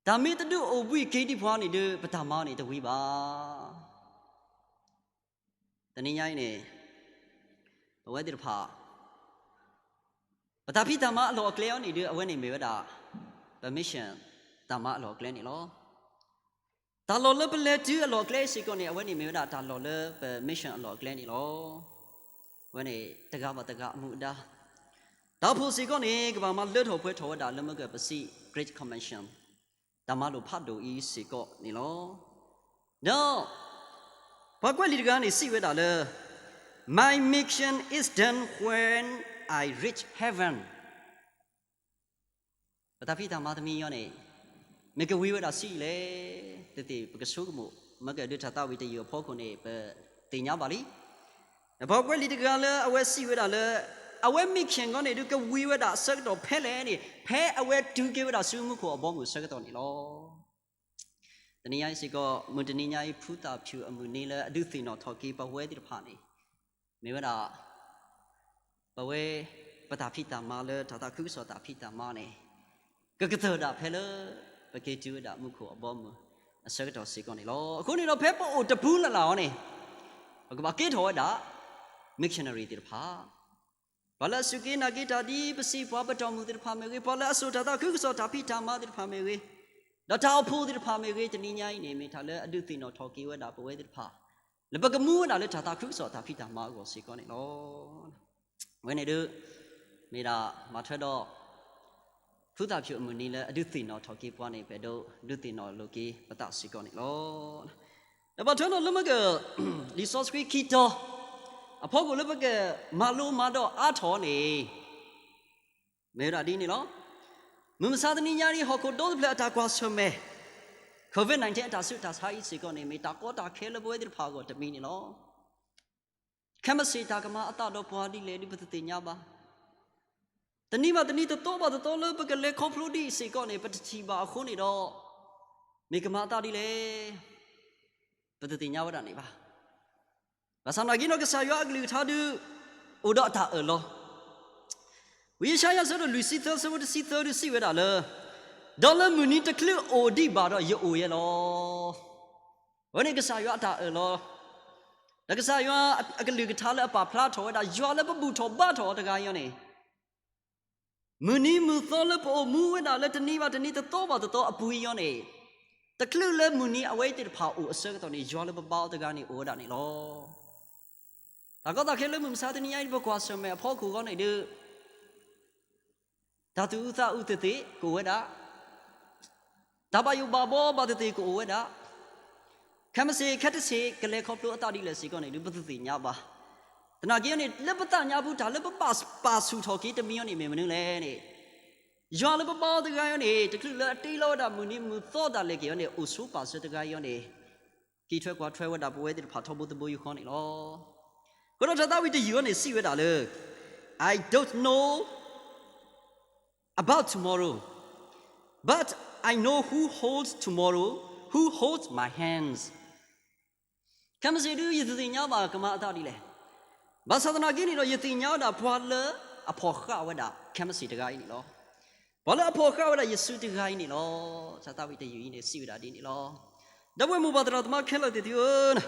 တၢ်မ့ၢ်တဒုးအိၣ်ဘှံးက့ၤဒံးပှၤန့ၣ်ဒီး ပတၢ်မၤန့ၣ်တဝံၤဘၣ်. တနံၤညါအံၤန့ၣ် ပဝဲသ့ၣ်တဖၣ် ပတၢ်ဖံးတၢ်မၤအလီၢ်အကျဲအံၤန့ၣ်ဒီး အဝဲန့ၣ်မ့ၢ်ဝဲဒၣ် ပ mission တၢ်မၤအလီၢ်အကျဲန့ၣ်လီၤ. တၢ်လီၢ်လၢပလဲၤတုၤအလီၢ်အကျဲစ့ၢ်ကီးန့ၣ် အဝဲန့ၣ်မ့ၢ်ဝဲဒၣ်တၢ်လီၢ်လၢပ mission အလီၢ်အကျဲန့ၣ်လီၤ. အဝဲန့ၣ်တဂၤဘၣ်တဂၤအမူအဒါ တၢ်အိၣ်ဖှိၣ်စ့ၢ်ကီးန့ၣ် ကဘၣ်မၤလၢထီၣ်ပှဲၤထီၣ်ဝဲဒၣ်လၢမ့ၢ်ကပစံး Great Commission တၢ်မၤလိာ်ဖးဒိၣ်အံၤစ့ၢ်ကီးန့ၣ်လီၤ. ဒီး ပှၤကွဲးလံာ်တဂၤန့ၣ်စံးဝဲဒၣ်လၢ My mission is done when I reach heaven. ပတၢ်ဖံးတၢ်မၤတမံၤအံၤန့ၣ် မ့ၢ်ကဝံၤဝဲဒၣ်ဆံးအံၤလဲၣ်. တသ့ၣ်ပကဆိကမိၣ် မ့ၢ်ကဒုးတၢ်သးဝံၣ်တယုၢ်အဖီခိၣ်န့ၣ် ပသ့ၣ်ညါဘၣ်လံ. ဒီးပှၤကွဲးလံာ်တဂၤလၢအဝဲစံးဝဲဒၣ်လၢ အဝဲ mission အဂီၢ်န့ၣ်ဒီး ကဝံၤဝဲဒၣ်အဆၢကတီၢ်ဖဲလဲၣ်န့ၣ် ဖဲအဝဲတုၤက့ၤဝဲဒၣ်ဆူမူခိၣ်အဘီအမုၢ်အဆၢကတီၢ်န့ၣ်လီၤ. တနံၤညါအံၤစ့ၢ်ကီး မုၢ်တနံၤညါအံၤ ဖုသၣ်ဖၠူၣ်အမုၢ်နံၤလၢအဒုးသ့ၣ်နီၣ်ထီၣ်က့ၤပဝဲသ့ၣ်တဖၣ်န့ၣ် မ့ၢ်ဝဲဒၣ် ပဝဲ ပတၢ်ဖံးတၢ်မၤလၢတၢ်သးခုကစီၣ်တၢ်ဖံးတၢ်မၤန့ၣ် ကကတၢၢ်ဒၣ်ဖဲလၢ ပက့ၤတုၤဝဲဒၣ်မူခိၣ်အဘီအမုၢ်အဆၢကတီၢ်စ့ၢ်ကီးန့ၣ်လီၤ. အဃိန့ၣ်ဒီး ဖဲပအိၣ်တပူၤလၢ်လၢ်အံၤန့ၣ် ပကဘၣ်ကဲထီၣ်ဝဲဒၣ် missionary သ့ၣ်တဖၣ် ပှၤလၢအစူၢ်က့ၤနာ်က့ၤတၢ်ဒ်ပစံးပှၤပတီၢ်မုၢ်သ့ၣ်တဖၣ်မ့ၢ်ဂ့ၤ, ပှၤလၢအစိာ်တၢ်သးခုကစီၣ်တၢ်ဖံးတၢ်မၤသ့ၣ်တဖၣ်မ့ၢ်ဂ့ၤ, ဒီးတၢ်အိၣ်ဖှိၣ်သ့ၣ်တဖၣ်မ့ၢ်ဂ့ၤ, တနံၤညါအံၤန့ၣ် မ့ၢ်တၢ်လၢအဒုးသ့ၣ်နီၣ်ထီၣ်က့ၤဝဲဒၣ်ပဝဲသ့ၣ်တဖၣ် လၢပကမူဝဲဒၣ်လၢတၢ်သးခုကစီၣ်တၢ်ဖံးတၢ်မၤအဂီၢ်စ့ၢ်ကီးန့ၣ်လီၤ. အဝဲန့ၣ်ဒီး မ့ၢ်ဒၣ်မၤထွဲဒီး ဖုသၣ်ဖၠူၣ်အမုၢ်နံၤလၢအဒုးသ့ၣ်နီၣ်ထီၣ်က့ၤပှၤန့ၣ် ပအဲၣ်ဒိးဒုးသ့ၣ်နီၣ်လိာ်က့ၤပသးစ့ၢ်ကီးန့ၣ်လီၤ. ဒီးဘၣ်ထွဲဒီးလၢမ့ၢ်က လံာ်စီဆှံခံတီၤ အဖီခိၣ်လၢပကမၤလိမၤဒိးအါထီၣ်န့ၣ် မ့ၢ်ဝဲဒၣ်ဒ်န့ၣ်လီၤ. မုၢ်မဆါတနံၤညါအံၤ ဟီၣ်ခိၣ်ဒီတဖျၢၣ်အတၢ်ကွၢ်ဆၢၣ်မဲာ် COVID nineteen အတၢ်ဆူးတၢ်ဆါအံၤစ့ၢ်ကီးန့ၣ် မ့ၢ်တၢ်ကီတၢ်ခဲလၢပဝဲသ့ၣ်တဖၣ်အဂီၢ်တမံၤန့ၣ်လီၤ. ခဲမုၢ်ဆ့ၣ်တၢ်ကမၤအသးဒီးပှၤဒ်လဲၣ်ဒ်ပတသ့ၣ်ညါဘၣ်. တနံၤဘၣ်တနံၤ တသီဘၣ်တသီလၢပကလဲၤခီဖျိဒ်အံၤစ့ၢ်ကီးန့ၣ် ပတထံၣ်ဘၣ်အဃိန့ၣ်ဒီး မ့ၢ်ကမၤအသးဒ်လဲၣ် ပတသ့ၣ်ညါဝဲဒၣ်န့ၣ်ဘၣ်. ဘၣ်ဆၣ်သနာ်က့ဒီး ကစၢ်ယွၤအကလုၢ်ကထါဒုး အိၣ်ဒီးအတၢ်အၢၣ်လီၤ. ဝံယၡါယၤ အဆၢဒိၣ်လွံၢ်ဆံသၢ အဆၢဖိတဆံသၢဒုးစံးဝဲဒၣ်လၢ ဒီးလၢမုၢ်နံၤတချုးအိၣ်ဒံးဘၣ်ဒီး ယအိၣ်ယဲလီၤ. အဝဲန့ၣ်ကစၢ်ယွၤအတၢ်အၢၣ်လီၤ ဒီးကစၢ်ယွၤအကလုၢ်ကထါလၢအပာ်ဖျါထီၣ်ဝဲဒၣ် ယွၤလၢပဘူၣ်ထီၣ်ဘါထီၣ်အီၤတဂၤအံၤန့ၣ် မုၢ်နံၤမုၢ်သီလၢပအိၣ်မူဝဲဒၣ်လၢတနံၤဘၣ်တနံၤ တသီဘၣ်တသီအပူၤအံၤအံၤန့ၣ် တချုးလၢမုၢ်နံၤအဝဲသ့ၣ်တဖၣ်အိၣ်အဆၢကတီၢ်န့ၣ် ယွၤလၢပဘါအီၤတဂၤန့ၣ် အိၣ်ဝဲဒၣ်န့ၣ်လီၤ. တၢ်ကီတၢ်ခဲလၢမုၢ်မဆါတနံၤအံၤ ပကွၢ်ဆၢၣ်မဲာ်အဖီခိၣ်အဂီၢ်န့ၣ်ဒီး တၢ်သူၣ်အုးသးအုးသ့ၣ်သ့ၣ်ကအိၣ်ဝဲဒၣ်, တၢ်ဘၣ်ယိၣ်ဘၣ်ဘီဘၣ်သ့ၣ်သ့ၣ်ကအိၣ်ဝဲဒၣ်, ခဲမုၢ်ဆ့ၣ်ခဲတဆ့ၣ် ကလဲၤခီဖျိအသးဒ်လဲၣ်စ့ၢ်ကီးန့ၣ်ဒီး ပတသ့ၣ်ညါဘၣ်. သနာ်က့န့ၣ် လၢပသးညါပူၤ တၢ်လၢပဘၣ်ပာ်ဆူၣ်ထီၣ်က့ၤတမံၤအံၤန့ၣ် မ့ၢ်မနုၤလဲၣ်န့ၣ်, ယွၤလၢပဘါအီၤတဂၤအံၤန့ၣ် တချုးလၢအတ့လီၤဝဲဒၣ်မုၢ်နံၤမုၢ်သီဒၣ်လဲာ်က့ၤအံၤန့ၣ် အိၣ်ဆိးပာ်စၢၤတဂၤအံၤန့ၣ် ကံၣ်ထွဲကွၢ်ထွဲဝဲဒၣ်ပဝဲသ့ၣ်တဖၣ်ထီဘိတဘိယူၢ်ဃီန့ၣ်လီၤ. အဃိဒီးတၢ်သးဝံၣ်တယုၢ်အံၤန့ၣ် စံးဝဲဒၣ်လၢ I don't know about tomorrow, but I know who holds tomorrow, who holds my hands. ခဲမုၢ်ဆ့ၣ်ဒုး ယတသ့ၣ်ညါဘၣ်ကမၤအသးဒ်လဲၣ်. ဘၣ်ဆၣ်သနာ်က့န့ၣ်ဒီး ယသ့ၣ်ညါဝဲဒၣ်ပှၤလၢအဖီၣ်ဃာ်ဝဲဒၣ်ခဲမုၢ်ဆ့ၣ်တဂၤအံၤန့ၣ်လီၤ. ပှၤလၢအဖီၣ်ဃာ်ဝဲဒၣ်ယ့ၣ်ၡူးတဂၤအံၤန့ၣ်လီၤ. တၢ်သးဝံၣ်တယုၢ်အံၤန့ၣ် စံးဝဲဒၣ်ဒ်န့ၣ်လီၤ. ဒီပုၢ်ဝဲၢ်မိၢ်ပၢ်သရၣ်သမါခဲလၢာ်သ့ၣ်သုဧၢ,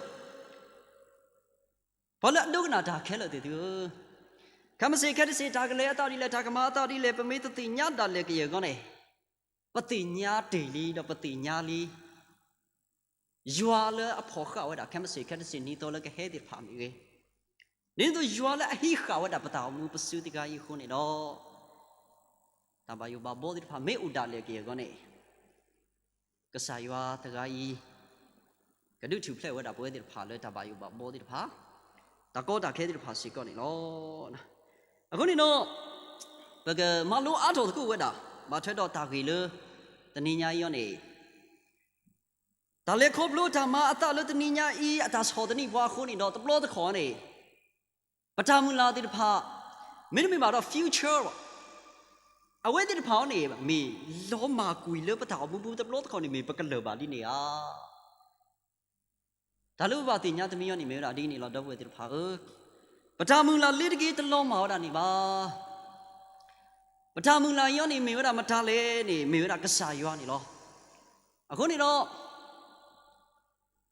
ပှၤလၢအဒိကနၣ်တၢ်ခဲလၢာ်သ့ၣ်သုဧၢ, ခဲမုၢ်ဆ့ၣ်ခဲတဆ့ၣ် တၢ်ကလဲၤအသးဒ်လဲၣ် တၢ်ကမၤအသးဒ်လဲၣ် ပမ့ၢ်တသ့ၣ်ညါဒၣ်လဲာ်က့ၤအဂီၢ်န့ၣ်, ပသ့ၣ်ညါတ့ၢ်လံဒီးပသ့ၣ်ညါလံ ယွၤလၢအဖီၣ်ဃာ်ဝဲဒၣ်ခဲမုၢ်ဆ့ၣ်ခဲတဆ့ၣ်နံၤသီလၢကဟဲသ့ၣ်တဖၣ်မ့ၢ်ဂ့ၤ, ဒ်သိးယွၤလၢအဟံးဃာ်ဝဲဒၣ်ပတၢ်အိၣ်မူပစုတဂၤအံၤအဃိန့ၣ်ဒီး, တၢ်ဘၣ်ယိၣ်ဘၣ်ဘီသ့ၣ်တဖၣ်မ့ၢ်အိၣ်ဒၣ်လဲာ်က့ၤအဂီၢ်န့ၣ်, ကစၢ်ယွၤတဂၤအံၤ ကဒုးထူၣ်ဖျဲးဝဲဒၣ်ပဝဲသ့ၣ်တဖၣ်လၢတၢ်ဘၣ်ယိၣ်ဘၣ်ဘီသ့ၣ်တဖၣ်, တၢ်ကီတၢ်ခဲသ့ၣ်တဖၣ်စ့ၢ်ကီးန့ၣ်လီၤ. အဃိန့ၣ်ဒီး ပကမၤလိအါထီၣ်သကိးဝဲဒၣ် ဘၣ်ထွဲဒီးတၢ်ဂ့ၢ်လၢ တနံၤညါအံၤအံၤန့ၣ်, တၢ်လဲၤခီဖျိတၢ်မၤအသးလၢတနံၤညါအံၤ အတၢ်ဆီၣ်သနံးပှၤအဃိန့ၣ်ဒီး တဘျီတခီၣ်န့ၣ် ပတၢ်မုၢ်လၢ်သ့ၣ်တဖၣ် မ့တမ့ၢ်ဘၣ်ဒီး future လီၤ. အဝဲသ့ၣ်တဖၣ်အံၤန့ၣ် မ့ၢ်လီၤမၢ်ကွံာ်လၢပတၢ်အိၣ်မူပူၤတဘျီတခီၣ်န့ၣ် မ့ၢ်ပကလၢၢ်ဘၣ်ဒ်န့ၣ်ဧါ. တၢ်လၢပဘၣ်သ့ၣ်ညါတမံၤအံၤန့ၣ် မ့ၢ်ဝဲဒၣ်ဒ်န့ၣ်လီၤ ဒီပုၢ်ဝဲၢ်သ့ၣ်တဖၣ်ဧၢ, ပတၢ်မုၢ်လၢ်လၢတက့ၢ်တလီၤမၢ်ဝဲဒၣ်န့ၣ်ဘၣ်. ပတၢ်မုၢ်လၢ်အံၤန့ၣ် မ့ၢ်ဝဲဒၣ်မတၤလဲၣ်န့ၣ် မ့ၢ်ဝဲဒၣ်ကစၢ်ယွၤန့ၣ်လီၤ. အဃိန့ၣ်ဒီး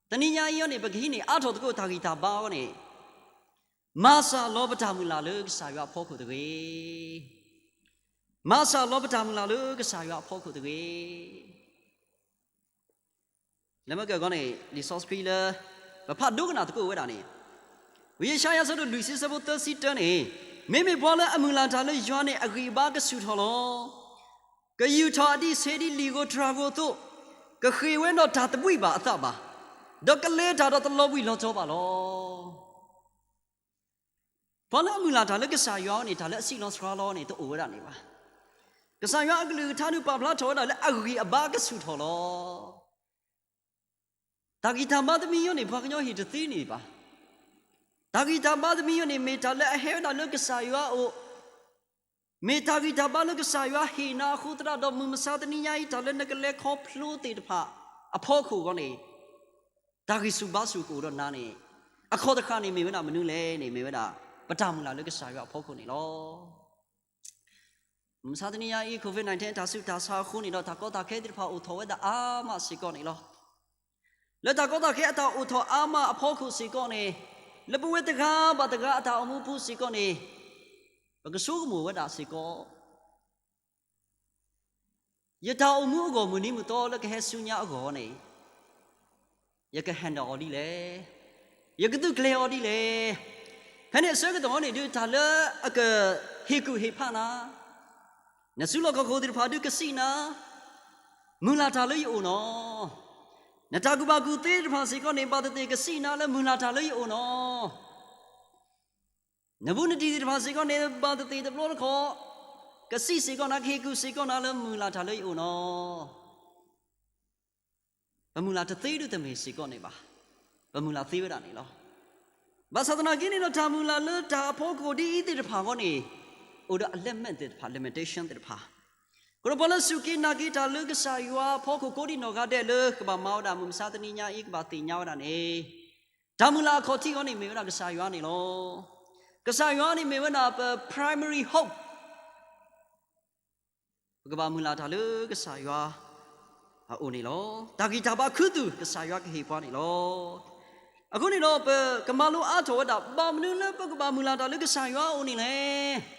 တနံၤညါအံၤန့ၣ် ပကဟံးန့ၢ်အါထီၣ်သကိးတၢ်ဂံၢ်တၢ်ဘါအဂီၢ်န့ၣ်, မၤစၢ်လီၤပတၢ်မုၢ်လၢ်လၢကစၢ်ယွၤအဖီခိၣ်တဂ့ၤ. မၤစၢ်လီၤပတၢ်မုၢ်လၢ်လၢကစၢ်ယွၤအဖီခိၣ်တဂ့ၤ. လၢမ့ၢ်ကဂီၢ်န့ၣ် လံာ်စီဆှံလၢ ပဖးဒိကနၣ်သကိးဝဲဒၣ်န့ၣ်, ဝံယၡါယၤအဆၢဒိၣ်လွံၢ်ဆံ အဆၢဖိသၢဆံတၢန့ၣ်, မ့မ့ၢ်ပှၤလၢအမုၢ်လၢ်တၢ်လၢယွၤန့ၣ် အဂံၢ်အဘါကဆူၣ်ထီၣ်လီၤ. ကယူာ်ထီၣ်အဒံးဆှးဒ်လံာ်ဂိၢ်တြၢ်ဂိၢ်အသိး, ကဃ့ၢ်ဝဲဒီးတၢ်တဘှံးဘၣ်အသးဘၣ်, ဒီးကလဲၤတၢ်ဒီးတလီၤဘှံးလီၤတီၤဘၣ်လီၤ. ပှၤလၢအမုၢ်လၢ်တၢ်လၢကစၢ်ယွၤန့ၣ် တၢ်လၢအဆံးလီၤစှၤလီၤန့ၣ် တအိၣ်ဝဲဒၣ်န့ၣ်ဘၣ်. ကစၢ်ယွၤအကလုၢ်ကထါဒုးပာ်ဖျါထီၣ်ဝဲဒၣ်လၢအဂံၢ်အဘါကဆူၣ်ထီၣ်လီၤ. တၢ်ဂံၢ်တၢ်ဘါတမံၤအံၤန့ၣ် ပှၤကညီဟ့ၣ်တသ့န့ၣ်ဘၣ်. တၢ်ဂံၢ်တၢ်ဘါတမံၤအံၤန့ၣ် မ့ၢ်တၢ်လၢအဟဲဝဲဒၣ်လၢကစၢ်ယွၤအအိၣ်, မ့ၢ်တၢ်ဂံၢ်တၢ်ဘါလၢကစၢ်ယွၤဟ့ၣ်နၤအဃိသတးဒီး မုၢ်မဆါတနံၤညါအံၤ တၢ်လၢနကလဲၤခီဖျိသ့ၣ်တဖၣ်အဖီခိၣ်အဂီၢ်န့ၣ်, တၢ်ဂံၢ်ဆူၣ်ဘါဆူၣ်ကအိၣ်ဒီးနၤန့ၣ်, အခီၣ်တဃၣ်န့ၣ်မ့ၢ်ဝဲဒၣ်မနုၤလဲၣ်န့ၣ် မ့ၢ်ဝဲဒၣ် ပတၢ်မုၢ်လၢ်လၢကစၢ်ယွၤအဖီခိၣ်န့ၣ်လီၤ. မုၢ်မဆါတနံၤညါအံၤ COVID nineteen အတၢ်ဆူးတၢ်ဆါအဃိန့ၣ်ဒီး တၢ်ကီတၢ်ခဲသ့ၣ်တဖၣ်အိၣ်ထီၣ်ဝဲဒၣ်အါမးစ့ၢ်ကီးန့ၣ်လီၤ. လၢတၢ်ကီတၢ်ခဲအတၢ်အိၣ်ထီၣ်အါမးအဖီခိၣ်စ့ၢ်ကီးန့ၣ်, လၢပဝဲတဂၤဘၣ်တဂၤအတၢ်အိၣ်မူပူၤစ့ၢ်ကီးန့ၣ်, ပကဆိကမိၣ်ဝဲဒၣ်စ့ၢ်ကီး ယတၢ်အိၣ်မူအဂီၢ်မုၢ်နံၤမုၢ်သီလၢကဟဲဆူညါအဂီၢ်န့ၣ်, ယက handle အီၤဒ်လဲၣ်, ယကသုးကျဲၤအီၤဒ်လဲၣ်. ဖဲန့ၣ်အဆၢကတီၢ်န့ၣ်ဒုး တၢ်လၢအကဟ့ၣ်ကူၣ်ဟ့ၣ်ဖးနၤ, နစုလီၢ်ခီၣ်ခိၣ်သ့ၣ်တဖၣ်ဒုးကစံးနၤ, မုၢ်လၢ်တၢ်လၢယအိၣ်နီၤ. နတၢ်ကူၣ်ဘၣ်ကူၣ်သ့တဖၣ်စ့ၢ်ကီးန့ၣ် ဘၣ်သ့ၣ်သ့ၣ်ကစံးနၤလၢမုၢ်လၢ်တၢ်လၢယအိၣ်နီၤ. နဘူးနတံၢ်သ့ၣ်တဖၣ်စ့ၢ်ကီးန့ၣ် ဘၣ်သ့ၣ်သ့ၣ်တဘျီတခီၣ် ကစံးစ့ၢ်ကီးနၤ ကဟ့ၣ်ကူၣ်စ့ၢ်ကီးနၤလၢမုၢ်လၢ်တၢ်လၢယအိၣ်နီၤ. ပမုၢ်လၢ်တသ့ဒုးတမ့ၢ်စ့ၢ်ကီးန့ၣ်ဘၣ်. ပမုၢ်လၢ်သ့ဝဲဒၣ်န့ၣ်လီၤ. ဘၣ်ဆၣ်သနာ်က့န့ၣ်ဒီး တၢ်မုၢ်လၢ်လၢတၢ်အဖီခိၣ်ဒ်အံၤသ့ၣ်တဖၣ်အဂီၢ်န့ၣ် အိၣ်ဒီးအ limit သ့ၣ်တဖၣ် limitation သ့ၣ်တဖၣ်. အဃိဒီးပှၤလၢစူၢ်က့ၤနာ်က့ၤတၢ်လၢကစၢ်ယွၤအဖီခိၣ်ကိးဒံးနီၢ်ဂၤဒဲးလၢကဘၣ်မၤဝဲဒၣ်မုၢ်မဆါတနံၤညါအံၤ ကဘၣ်သ့ၣ်ညါဝဲဒၣ်န့ၣ်, တၢ်မုၢ်လၢ်အခီၣ်ထံးအဂီၢ်န့ၣ် မ့ၢ်ဝဲဒၣ်ကစၢ်ယွၤန့ၣ်လီၤ. ကစၢ်ယွၤန့ၣ်မ့ၢ်ဝဲဒၣ်ပ primary hope. ပကဘၣ်မုၢ်လၢ်တၢ်လၢကစၢ်ယွၤအအိၣ်န့ၣ်လီၤ. တၢ်ဂံၢ်တၢ်ဘါခူသူၣ် ကစၢ်ယွၤကဟ့ၣ်ပှၤန့ၣ်လီၤ. အဃိန့ၣ်ဒီး ပကမၤလိအါထီၣ်ဝဲဒၣ် ဘၣ်မနုၤလၢပကဘၣ်မုၢ်လၢ်တၢ်လၢကစၢ်ယွၤအအိၣ်န့ၣ်လဲၣ်.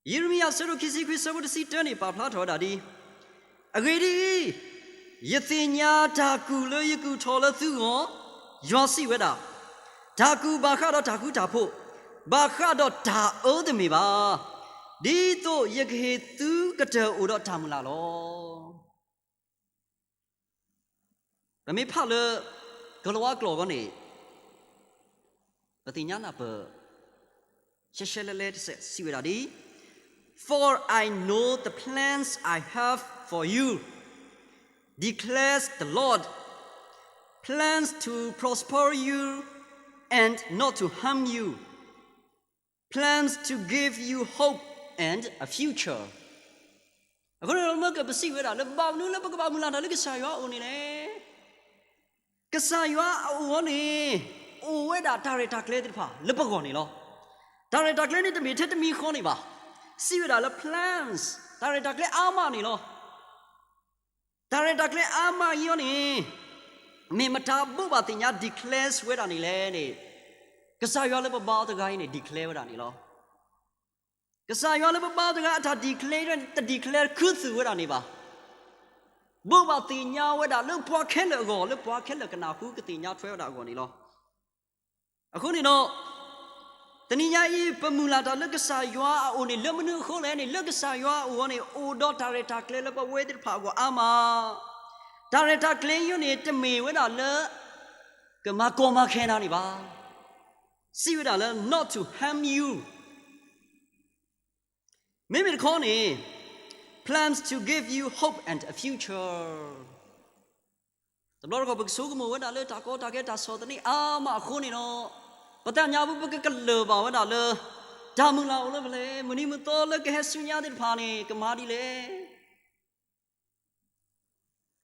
ယံးရမံယၤအဆၢဒိၣ်ခံဆံခွံ အဆၢဖိတဆံတၢန့ၣ် ပာ်ဖျါထီၣ်ဝဲဒၣ်ဒ်အံၤ, အဂ့ၢ်ဒ်အံၤ, ယသ့ၣ်ညါတၢ်ကူၣ်လၢယကူၣ်ထီၣ်လၢသုဂီၢ်, ယွၤစံးဝဲဒၣ်, တၢ်ကူၣ်ဘၣ်ဃးဒီးတၢ်ဃူတၢ်ဖိး, ဘၣ်ဃးဒီးတၢ်အၢတမ့ၢ်ဘၣ်, ဒ်သိးယကဟ့ၣ်သုကတၢၢ်အိၣ်ဒီးတၢ်မုၢ်လၢ်လီၤ. ပမ့ၢ်ဖးလၢ ကလၤဝါကျိာ်အဂီၢ်န့ၣ်, ပသ့ၣ်ညါနၢ်ပၢၢ် ရှဲရှဲလဲလဲတစဲး စံးဝဲဒၣ်ဒ်အံၤ, For I know the plans I have for you, declares the Lord, plans to prosper you and not to harm you, plans to give you hope and a future. အဃိန့ၣ် လၢမ့ၢ်ကပစံးဝဲဒၣ်လၢ ဘၣ်မနုၤလၢပကဘၣ်မုၢ်လၢ်တၢ်လၢကစၢ်ယွၤအအိၣ်န့ၣ်လဲၣ်. ကစၢ်ယွၤအအိၣ်အဂီၢ်န့ၣ် အိၣ်ဝဲဒၣ်တၢ်ရဲၣ်တၢ်ကျဲၤသ့ၣ်တဖၣ်လၢပဂီၢ်န့ၣ်လီၤ. တၢ်ရဲၣ်တၢ်ကျဲၤန့ၣ်တမ့ၢ်ထဲတမံၤဃီန့ၣ်ဘၣ်. စံးဝဲဒၣ်လၢ plans တၢ်ရဲၣ်တၢ်ကျဲၤအါမးန့ၣ်လီၤ. တၢ်ရဲၣ်တၢ်ကျဲၤအါမးအံၤအဂီၢ်န့ၣ် မ့ၢ်မတၤဘိးဘၣ်သ့ၣ်ညါ declares ဝဲဒၣ်န့ၣ်လဲၣ်န့ၣ်, ကစၢ်ယွၤလၢပဘါအီၤတဂၤအံၤန့ၣ် declare ဝဲဒၣ်န့ၣ်လီၤ. ကစၢ်ယွၤလၢပဘါအီၤတဂၤအတၢ် declare တ declare ခူသူၣ်ဝဲဒၣ်န့ၣ်ဘၣ်. ဘိးဘၣ်သ့ၣ်ညါဝဲဒၣ်လၢပှၤခဲလၢာ်အဂီၢ် လၢပှၤခဲလၢာ်ကနၢ်ဟူကသ့ၣ်ညါထွဲဝဲဒၣ်အဂီၢ်န့ၣ်လီၤ. အဃိန့ၣ်ဒီး တနံၤညါအံၤ ပမုၢ်လၢ်တၢ်လၢကစၢ်ယွၤအအိၣ်န့ၣ် လၢမနုၤအဃိလဲၣ်န့ၣ် လၢကစၢ်ယွၤအအိၣ်အဂီၢ်န့ၣ် အိၣ်ဒီးတၢ်ရဲၣ်တၢ်ကျဲၤလၢပဝဲသ့ၣ်တဖၣ်အဂီၢ်အါမး. တၢ်ရဲၣ်တၢ်ကျဲၤအံၤန့ၣ် တမ့ၢ်ဝဲဒၣ်လၢ ကမၤကီမၤခဲနၤန့ၣ်ဘၣ်. စံးဝဲဒၣ်လၢ not to harm you မ့မ့ၢ်တခီန့ၣ် plans to give you hope and a future. တဘျီတခီၣ် ပကဆိကမိၣ်ဝဲဒၣ်လၢတၢ်ကီတၢ်ခဲတၢ်ဆီၣ်သနံးအါမးအဃိန့ၣ်ဒီး ပသးညါပူၤ ပကကလၢၢ်ဘၣ်ဝဲဒၣ်လၢ တၢ်မုၢ်လၢ်အိၣ်လၢပလဲၣ်, မုၢ်နံၤမုၢ်သီလၢကဟဲဆူညါသ့ၣ်တဖၣ်န့ၣ် ကမၤဒ်လဲၣ်.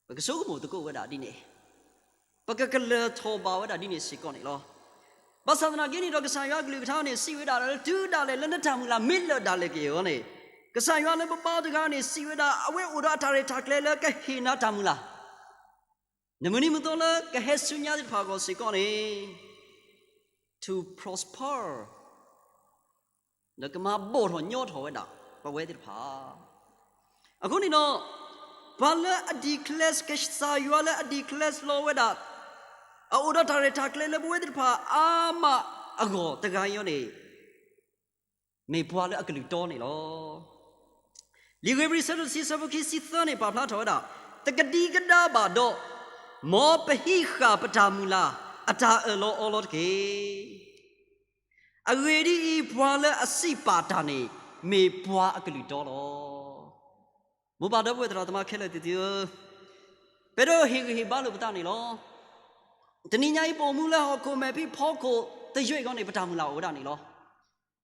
ပကဆိကမိၣ်သကိးဝဲဒၣ်ဒ်န့ၣ်, ပကကလၢၤထီၣ်ဘၣ်ဝဲဒၣ်ဒ်န့ၣ်စ့ၢ်ကီးန့ၣ်လီၤ. ဘၣ်ဆၣ်သနာ်က့န့ၣ်ဒီး ကစၢ်ယွၤအကလုၢ်ကထါန့ၣ် စံးဝဲဒၣ်လၢ တုၤဒၣ်လဲာ်လၢနတၢ်မုၢ်လၢ်မ့ၢ်လၢာ်ဒၣ်လဲာ်က့ၤအဂီၢ်န့ၣ်, ကစၢ်ယွၤလၢပဘါတဂၤန့ၣ် စံးဝဲဒၣ် အဝဲအိၣ်ဒီးအတၢ်ရဲၣ်တၢ်ကျဲၤလၢကဟ့ၣ်နၤတၢ်မုၢ်လၢ် နမုၢ်နံၤမုၢ်သီလၢကဟဲဆူညါသ့ၣ်တဖၣ်အဂီၢ်စ့ၢ်ကီးန့ၣ်, to prosper, ဒီးကမၤဘီၣ်ထီၣ်ညီထီၣ်ဝဲဒၣ် ပဝဲသ့ၣ်တဖၣ်. အဃိန့ၣ်ဒီး ပှၤလၢအ declare ကစၢ်ယွၤလၢအ declare လီၤဝဲဒၣ် အအိၣ်ဒီးတၢ်ရဲၣ်တၢ်ကျဲၤလၢပဝဲသ့ၣ်တဖၣ်အါမးအဂီၢ်တဂၤအံၤန့ၣ် မ့ၢ်ပှၤလၢအကလုၢ်တီန့ၣ်လီၤ. လံာ်ဧ့ၤဘြံၤ ဆၢဒိၣ်တဆံ ဆၢဖိခံဆံသၢန့ၣ် ပာ်ဖျါထီၣ်ဝဲဒၣ်, တကဒံကဒါဘၣ်ဒီး, မ်ပဟံးဃာ်ပတၢ်မုၢ်လၢ်အတၢ်အၢၣ်လီၤအီလီၤတက့ၢ်. အဂ့ၢ်ဒ်အံၤ, ပှၤလၢအစံးပာ်တၢ်န့ၣ် မ့ၢ်ပှၤအကလုၢ်တီလီၤ. မိၢ်ပၢ်ဒီပုၢ်ဝဲၢ်သရၣ်သမါခဲလၢာ်သ့ၣ်သုဧၢ, ပအဲၣ်ဒိးဟ့ၣ်ဂံၢ်ဟ့ၣ်ဘါလိာ်ပသးန့ၣ်လီၤ. တနံၤညါအံၤ ပအိၣ်မူလၢဟီၣ်ခိၣ်မဲာ်ဖံးဖီခိၣ်သယုၢ်အံၤအဂီၢ်န့ၣ် ပတၢ်မုၢ်လၢ်အိၣ်ဝဲဒၣ်န့ၣ်လီၤ.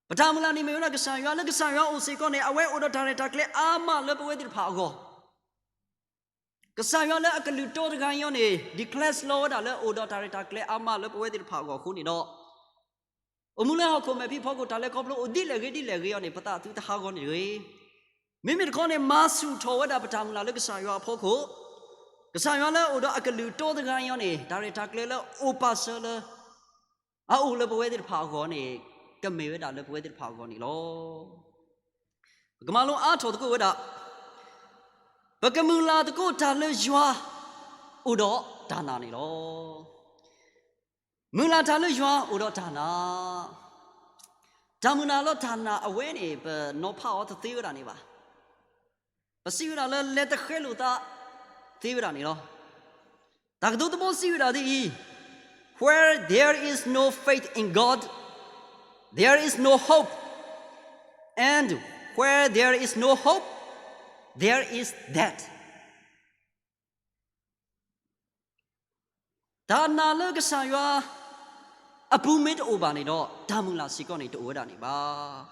ပတၢ်မုၢ်လၢ်န့ၣ်မ့ၢ်ဝဲဒၣ်ကစၢ်ယွၤ, လၢကစၢ်ယွၤအိၣ်စ့ၢ်ကီးန့ၣ် အဝဲအိၣ်ဒီးတၢ်ရဲၣ်တၢ်ကျဲၤအါမးလၢပဝဲသ့ၣ်တဖၣ်အဂီၢ်. ကစၢ်ယွၤလၢအကလုၢ်တီတဂၤအံၤအဂီၢ်န့ၣ် declare လီၤဝဲဒၣ်လၢအိၣ်ဒီးတၢ်ရဲၣ်တၢ်ကျဲၤအါမးလၢပဝဲသ့ၣ်တဖၣ်အဂီၢ်အဃိန့ၣ်ဒီး, အိၣ်မူလၢဟီၣ်ခိၣ်မဲာ်ဖံးဖီခိၣ် တၢ်လဲၤခီဖျိအိၣ်ဒ်လဲၣ်ဂ့ၤဒ်လဲၣ်ဂ့ၤအဂီၢ်န့ၣ် ပသးသုတဟးဂီၤန့ၣ်တဂ့ၤ. မ့မ့ၢ်တခီန့ၣ် မၤဆူၣ်ထီၣ်ဝဲဒၣ်ပတၢ်မုၢ်လၢ်လၢကစၢ်ယွၤအဖီခိၣ်, ကစၢ်ယွၤလၢအအိၣ်ဒီးအကလုၢ်တီတဂၤအံၤအဂီၢ်န့ၣ် တၢ်ရဲၣ်တၢ်ကျဲၤလၢအိၣ်ပာ်စၢၤလၢ အအိၣ်လၢပဝဲသ့ၣ်တဖၣ်အဂီၢ်န့ၣ် ကမ့ၢ်ဝဲဒၣ်လၢပဝဲသ့ၣ်တဖၣ်အဂီၢ်န့ၣ်လီၤ. ပကမၤလိအါထီၣ်သကိးဝဲဒၣ်, ပကမုၢ်လၢ်သကိးတၢ်လၢယွၤအိၣ်ဒီးတၢ်နာ်န့ၣ်လီၤ. မုၢ်လၢ်တၢ်လၢယွၤအိၣ်ဒီးတၢ်နာ်, တၢ်မုၢ်လၢ်လၢတၢ်နာ်အဝဲန့ၣ် ပနီၤဖးအီၤတသ့ဝဲဒၣ်န့ၣ်ဘၣ်. ပစံးဝဲဒၣ်လၢလဲၤတဃဲလိာ်သးသ့ဝဲဒၣ်န့ၣ်လီၤ. တၢ်ကတိၤသဘီစံးဝဲဒၣ်ဒ်အံၤ, Where there is no faith in God, there is no hope, and where there is no hope, there is death. တၢ်နာ်လၢကစၢ်ယွၤအပူၤမ့ၢ်တအိၣ်ဘၣ်န့ၣ်ဒီး တၢ်မုၢ်လၢ်စ့ၢ်ကီးန့ၣ် တအိၣ်ဝဲဒၣ်န့ၣ်ဘၣ်.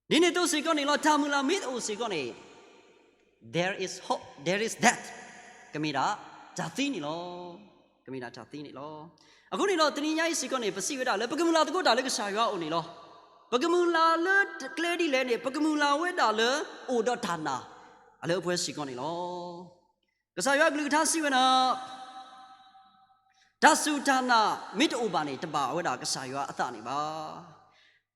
ဒ်န့ၣ်အသိးစ့ၢ်ကီးန့ၣ်လီၤ, တၢ်မုၢ်လၢ်မ့ၢ်တအိၣ်စ့ၢ်ကီးန့ၣ် there is hope, there is death, ကမ့ၢ်ဒၣ်တၢ်သံန့ၣ်လီၤ. ကမ့ၢ်ဒၣ်တၢ်သံန့ၣ်လီၤ. အဃိန့ၣ်ဒီး တနံၤညါအံၤစ့ၢ်ကီးန့ၣ် ပစံးဝဲဒၣ်လၢ ပကမုၢ်လၢ်သကိးတၢ်လၢကစၢ်ယွၤအအိၣ်န့ၣ်လီၤ. ပကမုၢ်လၢ်လၢကျဲဒ်လဲၣ်န့ၣ် ပကမုၢ်လၢ်ဝဲဒၣ်လၢအိၣ်ဒီးတၢ်နာ် အလၢအပှဲၤစ့ၢ်ကီးန့ၣ်လီၤ. ကစၢ်ယွၤအကလုၢ်ကထါစံးဝဲဒၣ်, တၢ်စူၢ်တၢ်နာ်မ့ၢ်တအိၣ်ဘၣ်န့ၣ် တဘၣ်ဝဲဒၣ်ကစၢ်ယွၤအသးန့ၣ်ဘၣ်.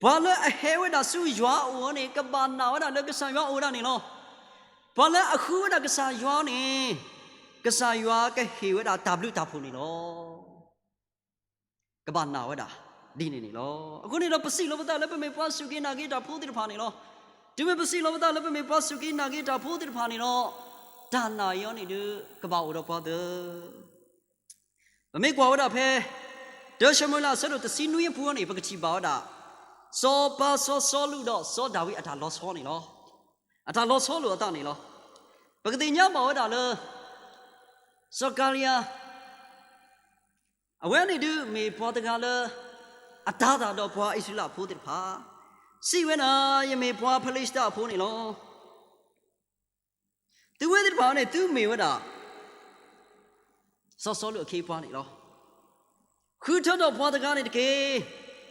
ပှၤလၢအဟဲဝဲဒၣ်ဆူယွၤအအိၣ်န့ၣ် ကဘၣ်နာ်ဝဲဒၣ်လၢကစၢ်ယွၤအိၣ်ဝဲဒၣ်န့ၣ်လီၤ. ပှၤလၢအဃုဝဲဒၣ်ကစၢ်ယွၤန့ၣ် ကစၢ်ယွၤကဟ့ၣ်ဝဲဒၣ်တၢ်ဘျုးတၢ်ဖှိၣ်န့ၣ်လီၤ. ကဘၣ်နာ်ဝဲဒၣ်ဒ်န့ၣ်န့ၣ်လီၤ. အဃိန့ၣ်ဒီး ပစံးလီၤပသးလၢပမ့ၢ်ပှၤစူၢ်က့ၤနာ်က့ၤတၢ်ဖိသ့ၣ်တဖၣ်န့ၣ်လီၤ. တုၤမ့ၢ်ပစံးလီၤပသးလၢပမ့ၢ်ပှၤစူၢ်က့ၤနာ်က့ၤတၢ်ဖိသ့ၣ်တဖၣ်န့ၣ်ဒီး တၢ်နာ်အံၤအီၤန့ၣ်ဒီး ကဘၣ်အိၣ်ဒီးပှၤသၢ ပမ့ၢ်ကွၢ်ဝဲဒၣ်ဖဲ တၢၡမူၤအ့လး အဆၢဒိၣ်တဆံနွံအပူၤန့ၣ် ပကထံၣ်ဘၣ်ဝဲဒၣ် စီၤပၤစီၤစီလူးဒီးစီၤဒၤဝံးအတၢ်လီၤဆီန့ၣ်လီၤ. အတၢ်လီၤဆီလိာ်အသးန့ၣ်လီၤ. ပကသ့ၣ်ညါဘၣ်ဝဲဒၣ်လၢ စီၤကၤလံယၤ အဝဲန့ၣ်ဒုးမ့ၢ်ပှၤတဂၤလၢ အတၤသၣ်ဒီးပှၤအံၣ်စရ့လးဖိသ့ၣ်တဖၣ်, စံးဝဲဒၣ် ယမ့ၢ်ပှၤဖလ့ၡတၤအဖိန့ၣ်လီၤ. သုဝဲသ့ၣ်တဖၣ်န့ၣ် သုမ့ၢ်ဝဲဒၣ် စီၤစီလူးအခ့အပှၤန့ၣ်လီၤ. ဃုထၢထီၣ်ပှၤတဂၤန့ၣ်တက့ၢ်,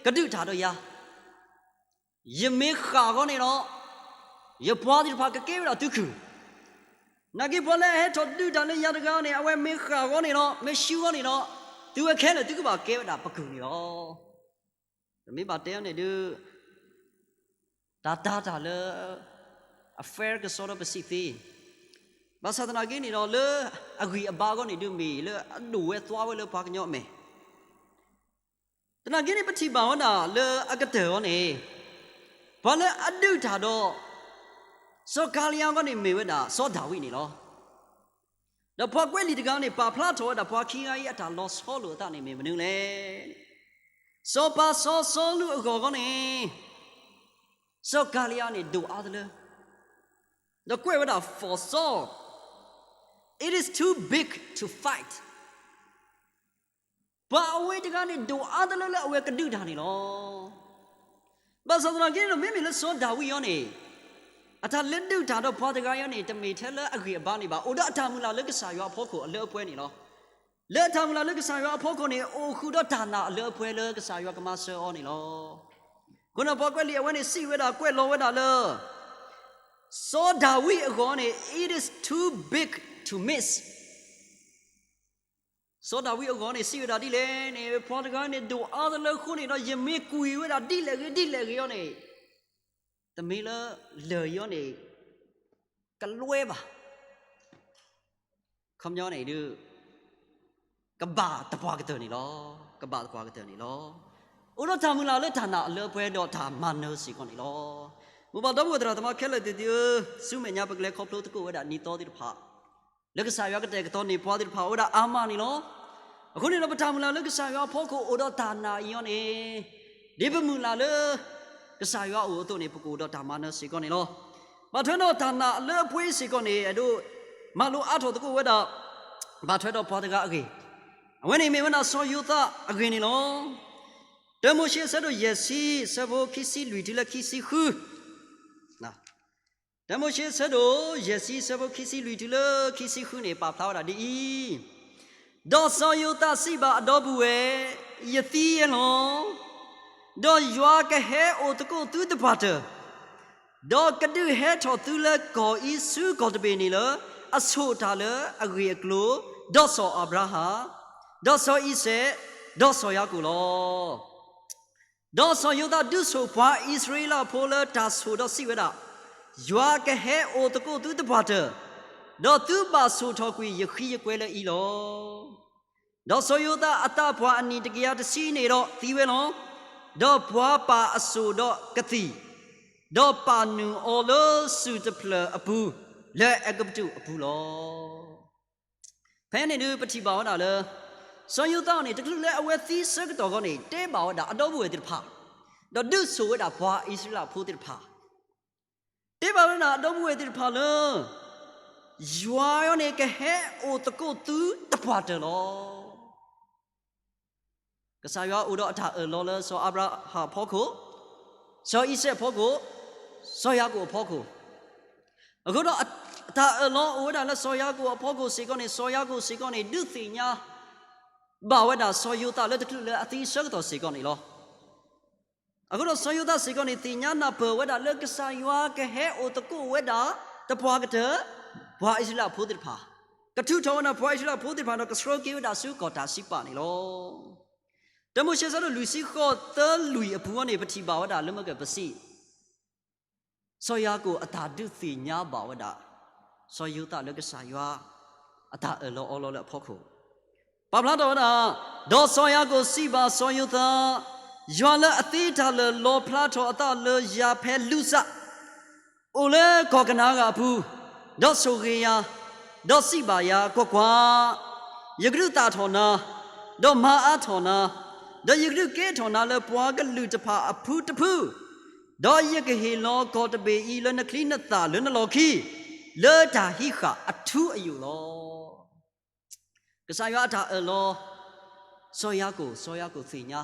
ကဒုးတၢ်ဒီးယၤ, ယမ့ၢ်ဃၣ်အဂီၢ်န့ၣ်ဒီး ယပှၤသ့ၣ်တဖၣ်ကကဲဝဲဒၣ်သုကုၢ်, နာ်က့ပှၤလၢအဟဲထီၣ်ဒုးတၢ်လၢယၤတဂၤန့ၣ် အဝဲမ့ၢ်ဃၣ်အဂီၢ်န့ၣ်ဒီး မ့ၢ်ဆူအဂီၢ်န့ၣ်ဒီး သုဝဲခဲလၢာ်သုကဘၣ်ကဲဝဲဒၣ်ပကုၢ်န့ၣ်လီၤ. ပမ့ၢ်ဘၣ်တဲအီၤန့ၣ်ဒုး တၢ်တၤတၢ်လၢ အ fair ကစီဒီပစံးသ့, ဘၣ်ဆၣ်သနာ်က့န့ၣ်ဒီး လၢအဂံၢ်အဘါအဂီၢ်န့ၣ်ဒုး မ့ၢ်လၢအဒိၣ်ဝဲသွါဝဲလၢပှၤကညီအမဲာ် သနာ်က့န့ၣ် ပထံၣ်ဘၣ်ဝဲဒၣ်လၢအကတၢၢ်အီၤန့ၣ် ပှၤလၢအဒုးတၢ်ဒီး စီၤကၤလံယၤအဂီၢ်န့ၣ် မ့ၢ်ဝဲဒၣ်စီၤဒၤဝံးန့ၣ်လီၤ. ဒီးပှၤကွဲးလံာ်တဂၤန့ၣ် ပာ်ဖျါထီၣ်ဝဲဒၣ် ပှၤခံဂၤအံၤအတၢ်လီၤဆီလိာ်အသးန့ၣ် မ့ၢ်မနုၤလဲၣ်. စီၤပၤစီၤစီလူးအဂီၢ်အဂီၢ်န့ၣ် စီၤကၤလံယၤန့ၣ် ဒိၣ်အါတလၢ ဒီးကွဲးဝဲဒၣ် for Saul, it is too big to fight. ပှၤအဝဲတဂၤန့ၣ် ဒိၣ်အါတလၢလၢအဝဲကဒုးတၢ်န့ၣ်လီၤ. ဘၣ်ဆၣ်သနာ်က့န့ၣ်ဒီး မ့မ့ၢ်လၢစီၤဒၤဝံးအံၤန့ၣ် အတၢ်လဲၤဒုးတၢ်ဒီးပှၤတဂၤအံၤန့ၣ် တမ့ၢ်ထဲလၢအဂံၢ်အဘါန့ၣ်ဘၣ်, အိၣ်ဒီးအတၢ်မုၢ်လၢ်လၢကစၢ်ယွၤအဖီခိၣ်အလၢအပှဲၤန့ၣ်လီၤ. လၢအတၢ်မုၢ်လၢ်လၢကစၢ်ယွၤအဖီခိၣ်န့ၣ် အိၣ်ဃုာ်ဒီးတၢ်နာ်အလၢအပှဲၤလၢကစၢ်ယွၤကမၤစၢၤအီၤန့ၣ်လီၤ. အဃိန့ၣ် ပှၤကွဲးလံာ်အဝဲန့ၣ် စံးဝဲဒၣ် ကွဲးလီၤဝဲဒၣ်လၢ စီၤဒၤဝံးအဂီၢ်န့ၣ် it is too big to miss. စီၤဒၤဝံးအဂီၢ်န့ၣ် စံးဝဲဒၣ်ဒ်လဲၣ်န့ၣ် ပှၤတဂၤန့ၣ် ဒိၣ်အါတလၢအဃိန့ၣ်ဒီး ယမ့ၢ်ကွံာ်ဝဲဒၣ်ဒ်လဲၣ်ဂ့ၤ ဒ်လဲၣ်ဂ့ၤအီၤန့ၣ် တမ့ၢ်လၢလၢၢ်အံၤအီၤန့ၣ် ကလွဲဘၣ်. ခီပညီန့ၣ်ဒုး ကဘၣ်သပှၢ်ကတၢၢ်န့ၣ်လီၤ. ကဘၣ်သပှၢ်ကတၢၢ်န့ၣ်လီၤ. အိၣ်ဒီးတၢ်မုၢ်လၢ်လၢတၢ်နာ်အလၢအပှဲၤဒီးတၢ်မၤနၢၤစ့ၢ်ကီးန့ၣ်လီၤ. မိၢ်ပၢ်ဒီပုၢ်ဝဲၢ်သရၣ်သမါခဲလၢာ်သ့ၣ်သုဧၢ, ဆူမဲာ်ညါ ပကလဲၤခီဖျိသကိးဝဲဒၣ်နံၤသီသ့ၣ်တဖၣ် လၢကစၢ်ယွၤကတဲာ်ကတီၤန့ၢ်ပှၤသ့ၣ်တဖၣ်အိၣ်ဝဲဒၣ်အါမးန့ၣ်လီၤ. အဃိန့ၣ်ဒီး ပတၢ်မုၢ်လၢ်လၢကစၢ်ယွၤအဖီခိၣ်အိၣ်ဒီးတၢ်နာ်အံၤအီၤန့ၣ် ဒ်ပမုၢ်လၢ်လၢ ကစၢ်ယွၤအအိၣ်အသိးန့ၣ် ပကအိၣ်ဒီးတၢ်မၤနၢၤစ့ၢ်ကီးန့ၣ်လီၤ. ဘၣ်ထွဲဒီးတၢ်နာ်အလၢအပှဲၤစ့ၢ်ကီးန့ၣ် အဲၣ်ဒိးမၤလိအါထီၣ်သကိးဝဲဒၣ် ဘၣ်ထွဲဒီးပှၤတဂၤအဂ့ၢ်, အဝဲန့ၣ်မ့ၢ်ဝဲဒၣ်စီၤယိၤသးအဂ့ၢ်န့ၣ်လီၤ. တၢမိၤၡ့အဆၢဒိၣ်ယဲၢ်ဆံ ဆၢဖိခံဆံလွံၢ်တုၤလၢခံဆံဃု တၢမိၤၡ့အဆၢဒိၣ် ယဲၢ်ဆံ ဆၢဖိခံဆံလွံၢ်တုၤလၢခံဆံဃုန့ၣ် ပာ်ဖျါဝဲဒၣ်ဒ်အံၤ, ဒီးစီၤယိၤသးစံးဘၣ်အဒီပုၢ်ဝဲၢ်, ယသံယဲလီၤ. ဒီးယွၤကဟဲအိၣ်သကိးသုတပှၢ်တၢၢ်, ဒီးကဒုးဟဲထီၣ်သုလၢကီၢ်အံၤဆူကီၢ်တဘ့ၣ်န့ၣ်လၢ အဆိၣ်တၢ်လၢအဂ့ၢ်အကျိၤ, ဒီးစီၤအၤဘြၤဟၣ်, ဒီးစီၤအံၤစဲး, ဒီးစီၤယၤကိာ်လီၤ. ဒီးစီၤယိၤသးဒုးဆိၣ်ပှၤအံၣ်စရ့လးဖိလၢတၢ်ဆိၣ်ဒီးစံးဝဲဒၣ်, ယွၤကဟဲအိၣ်သကိးသုတပှၢ်တၢၢ်, ဒီးသုဘၣ်ဆိၣ်ထီၣ်ကွံာ်ယဃံယကွဲလၢအံၤလီၤ. ဒီးစီၤယိၤသးအသးပှၢ်အနံၣ်တကယၤတဆံန့ၣ်ဒီးသံဝဲလီၤ. ဒီးပှၤပာ်အစိၣ်ဒီးကသံၣ်, ဒီးပာ်နုာ်အီၤလၢစုၣ်တဖျၢၣ်အပူၤ လၢအဲၤကူပတူးအပူၤလီၤ. ဖဲန့ၣ်ဒုးပထံၣ်ဘၣ်ဝဲဒၣ်လၢ စီၤယိၤသးန့ၣ် တချုးလၢအဝဲသံဆၢကတီၢ်အဂီၢ်န့ၣ် တဲဘၣ်ဝဲဒၣ်အဒီပုၢ်ဝဲၢ်သ့ၣ်တဖၣ်, ဒီးဒုးဆိၣ်ဝဲဒၣ်ပှၤအံၣ်စရ့လးဖိသ့ၣ်တဖၣ်, တဲဘၣ်ဝဲဒၣ်အဒီပုၢ်ဝဲၢ်သ့ၣ်တဖၣ်လၢ ယွၤန့ၣ်ကဟဲအိၣ်သကိးသုတပှၢ်တၢၢ်လီၤ. ကစၢ်ယွၤအိၣ်ဒီးအတၢ်အၢၣ်လီၤလၢစီၤအၤဘြၤဟၣ်အဖီခိၣ်, စီၤအံၤစဲးအဖီခိၣ်, စီၤယၤကိာ်အဖီခိၣ်, အဃိဒီးအတၢ်အၢၣ်လီၤအိၣ်ဝဲဒၣ်လၢစီၤယၤကိာ်အဖီခိၣ်စ့ၢ်ကီးန့ၣ် စီၤယၤကိာ်စ့ၢ်ကီးန့ၣ် ဒုးသ့ၣ်ညါဘၣ်ဝဲဒၣ်စီၤယိၤသးလၢတချုးလၢအသံဆၢကတီၢ်စ့ၢ်ကီးန့ၣ်လီၤ. အဃိဒီးစီၤယိၤသးစ့ၢ်ကီးန့ၣ် သ့ၣ်ညါနၢ်ပၢၢ်ဝဲဒၣ်လၢကစၢ်ယွၤကဟဲအိၣ်သကိးဝဲဒၣ် တပှၢ်ကတၢၢ် ပှၤအံၣ်စရ့လးဖိသ့ၣ်တဖၣ်, ကထုးထီၣ်ဝဲဒၣ်ပှၤအံၣ်စရ့လးဖိသ့ၣ်တဖၣ်ဒီးကဆှၢက့ၤဝဲဒၣ်ဆူကီၢ်တၢ်စံးပာ်န့ၣ်လီၤ. တၢမိၤၡ့အဆၢဒိၣ်လွံၢ်ဆံဃိး သၢလွံၢ်အပူၤန့ၣ် ပထံၣ်ဘၣ်ဝဲဒၣ်လၢမ့ၢ်ကပစံး စီၤယၤကိာ်အတၢ်ဒုးသ့ၣ်ညါဘၣ်ဝဲဒၣ် စီၤယိၤသးလၢကစၢ်ယွၤ အတၢ်အၢၣ်လီၤအီလီၤလၢအဖီခိၣ်, ပာ်ဖျါထီၣ်ဝဲဒၣ်, ဒီးစီၤယၤကိာ်စံးဘၣ်စီၤယိၤသး, ယွၤလၢအသ့တၢ်လၢာ်လီၤဖျါထီၣ်အသးလၢယၤဖဲလူစး အိၣ်လၢကီၢ်ကနၤဧၣ်အပူၤ, ဒီးဆိၣ်ဂ့ၤယၤ, ဒီးစံးဘၣ်ယၤ, ကွၢ်ကွၢ်, ယကဒုးသၣ်ထီၣ်နၤ, ဒီးမၤအါထီၣ်နၤ, ဒီးယကဒုးကဲထီၣ်နၤလၢပှၤကလုာ်တဖၣ်အဖုတဖု, ဒီးယကဟ့ၣ်လီၤကီၢ်တဘ့ၣ်အံၤလၢနချံနသၣ်လၢနလီၢ်ခံ, လၢတၢ်ဟံးဃာ်အထူအယိာ်လီၤ. ကစၢ်ယွၤအတၢ်အၢၣ်လီၤ စီၤယၤကိာ်, စီၤယၤကိာ်သ့ၣ်ညါ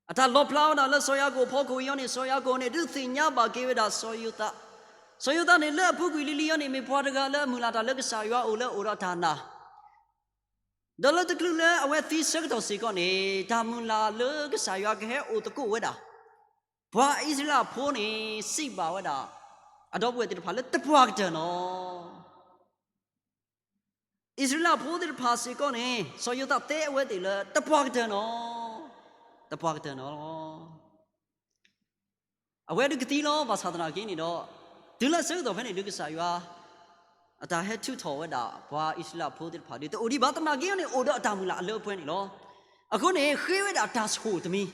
အတၢ်လီၤဖျါဝဲဒၣ်လၢစီၤယၤကိာ်အဖီခိၣ်အံၤအီၤန့ၣ် စီၤယၤကိာ်န့ၣ် ဒုးသ့ၣ်ညါဘၣ်က့ၤဝဲဒၣ်စီၤယိၤသး, စီၤယိၤသးန့ၣ် လၢအပူၤကွံာ်လံၤလံၤအီၤန့ၣ် မ့ၢ်ပှၤတဂၤလၢအမုၢ်လၢ်တၢ်လၢကစၢ်ယွၤအိၣ်လၢအအိၣ်ဒီးတၢ်နာ်, ဒီးလၢတချုးလၢအဝဲသံဆၢကတီၢ်စ့ၢ်ကီးန့ၣ် တၢ်မုၢ်လၢ်လၢကစၢ်ယွၤကဟဲအိၣ်သကိးဝဲဒၣ် ပှၤအံၣ်စရ့လးဖိန့ၣ် စံးဘၣ်ဝဲဒၣ် အဒီပုၢ်ဝဲၢ်သ့ၣ်တဖၣ်လၢတပှၢ်ကတၢၢ်နီၤ အံၣ်စရ့လးဖိသ့ၣ်တဖၣ်စ့ၢ်ကီးန့ၣ် စီၤယိၤသးတဲအဝဲသ့ၣ်လၢတပှၢ်ကတၢၢ်နီၤ, တပှၢ်ကတၢၢ်နီၤလီၤ. အဝဲဒုးကသံလီၤ ဘၣ်ဆၣ်သနာ်က့န့ၣ်ဒီး တုၤလၢဆၢကတီၢ်ဖဲန့ၣ်ဒုးကစၢ်ယွၤ အတၢ်ဟဲထုးထီၣ်ဝဲဒၣ် ပှၤအံၣ်စရ့လးဖိသ့ၣ်တဖၣ်ဒုးတအိၣ်ဒံးဘၣ် သနာ်က့န့ၣ် အိၣ်ဒီးအတၢ်မုၢ်လၢ်အလၢအပှဲၤန့ၣ်လီၤ. အဃိန့ၣ် ဃ့ဝဲဒၣ်တၢ်ဆိၣ်တမံၤ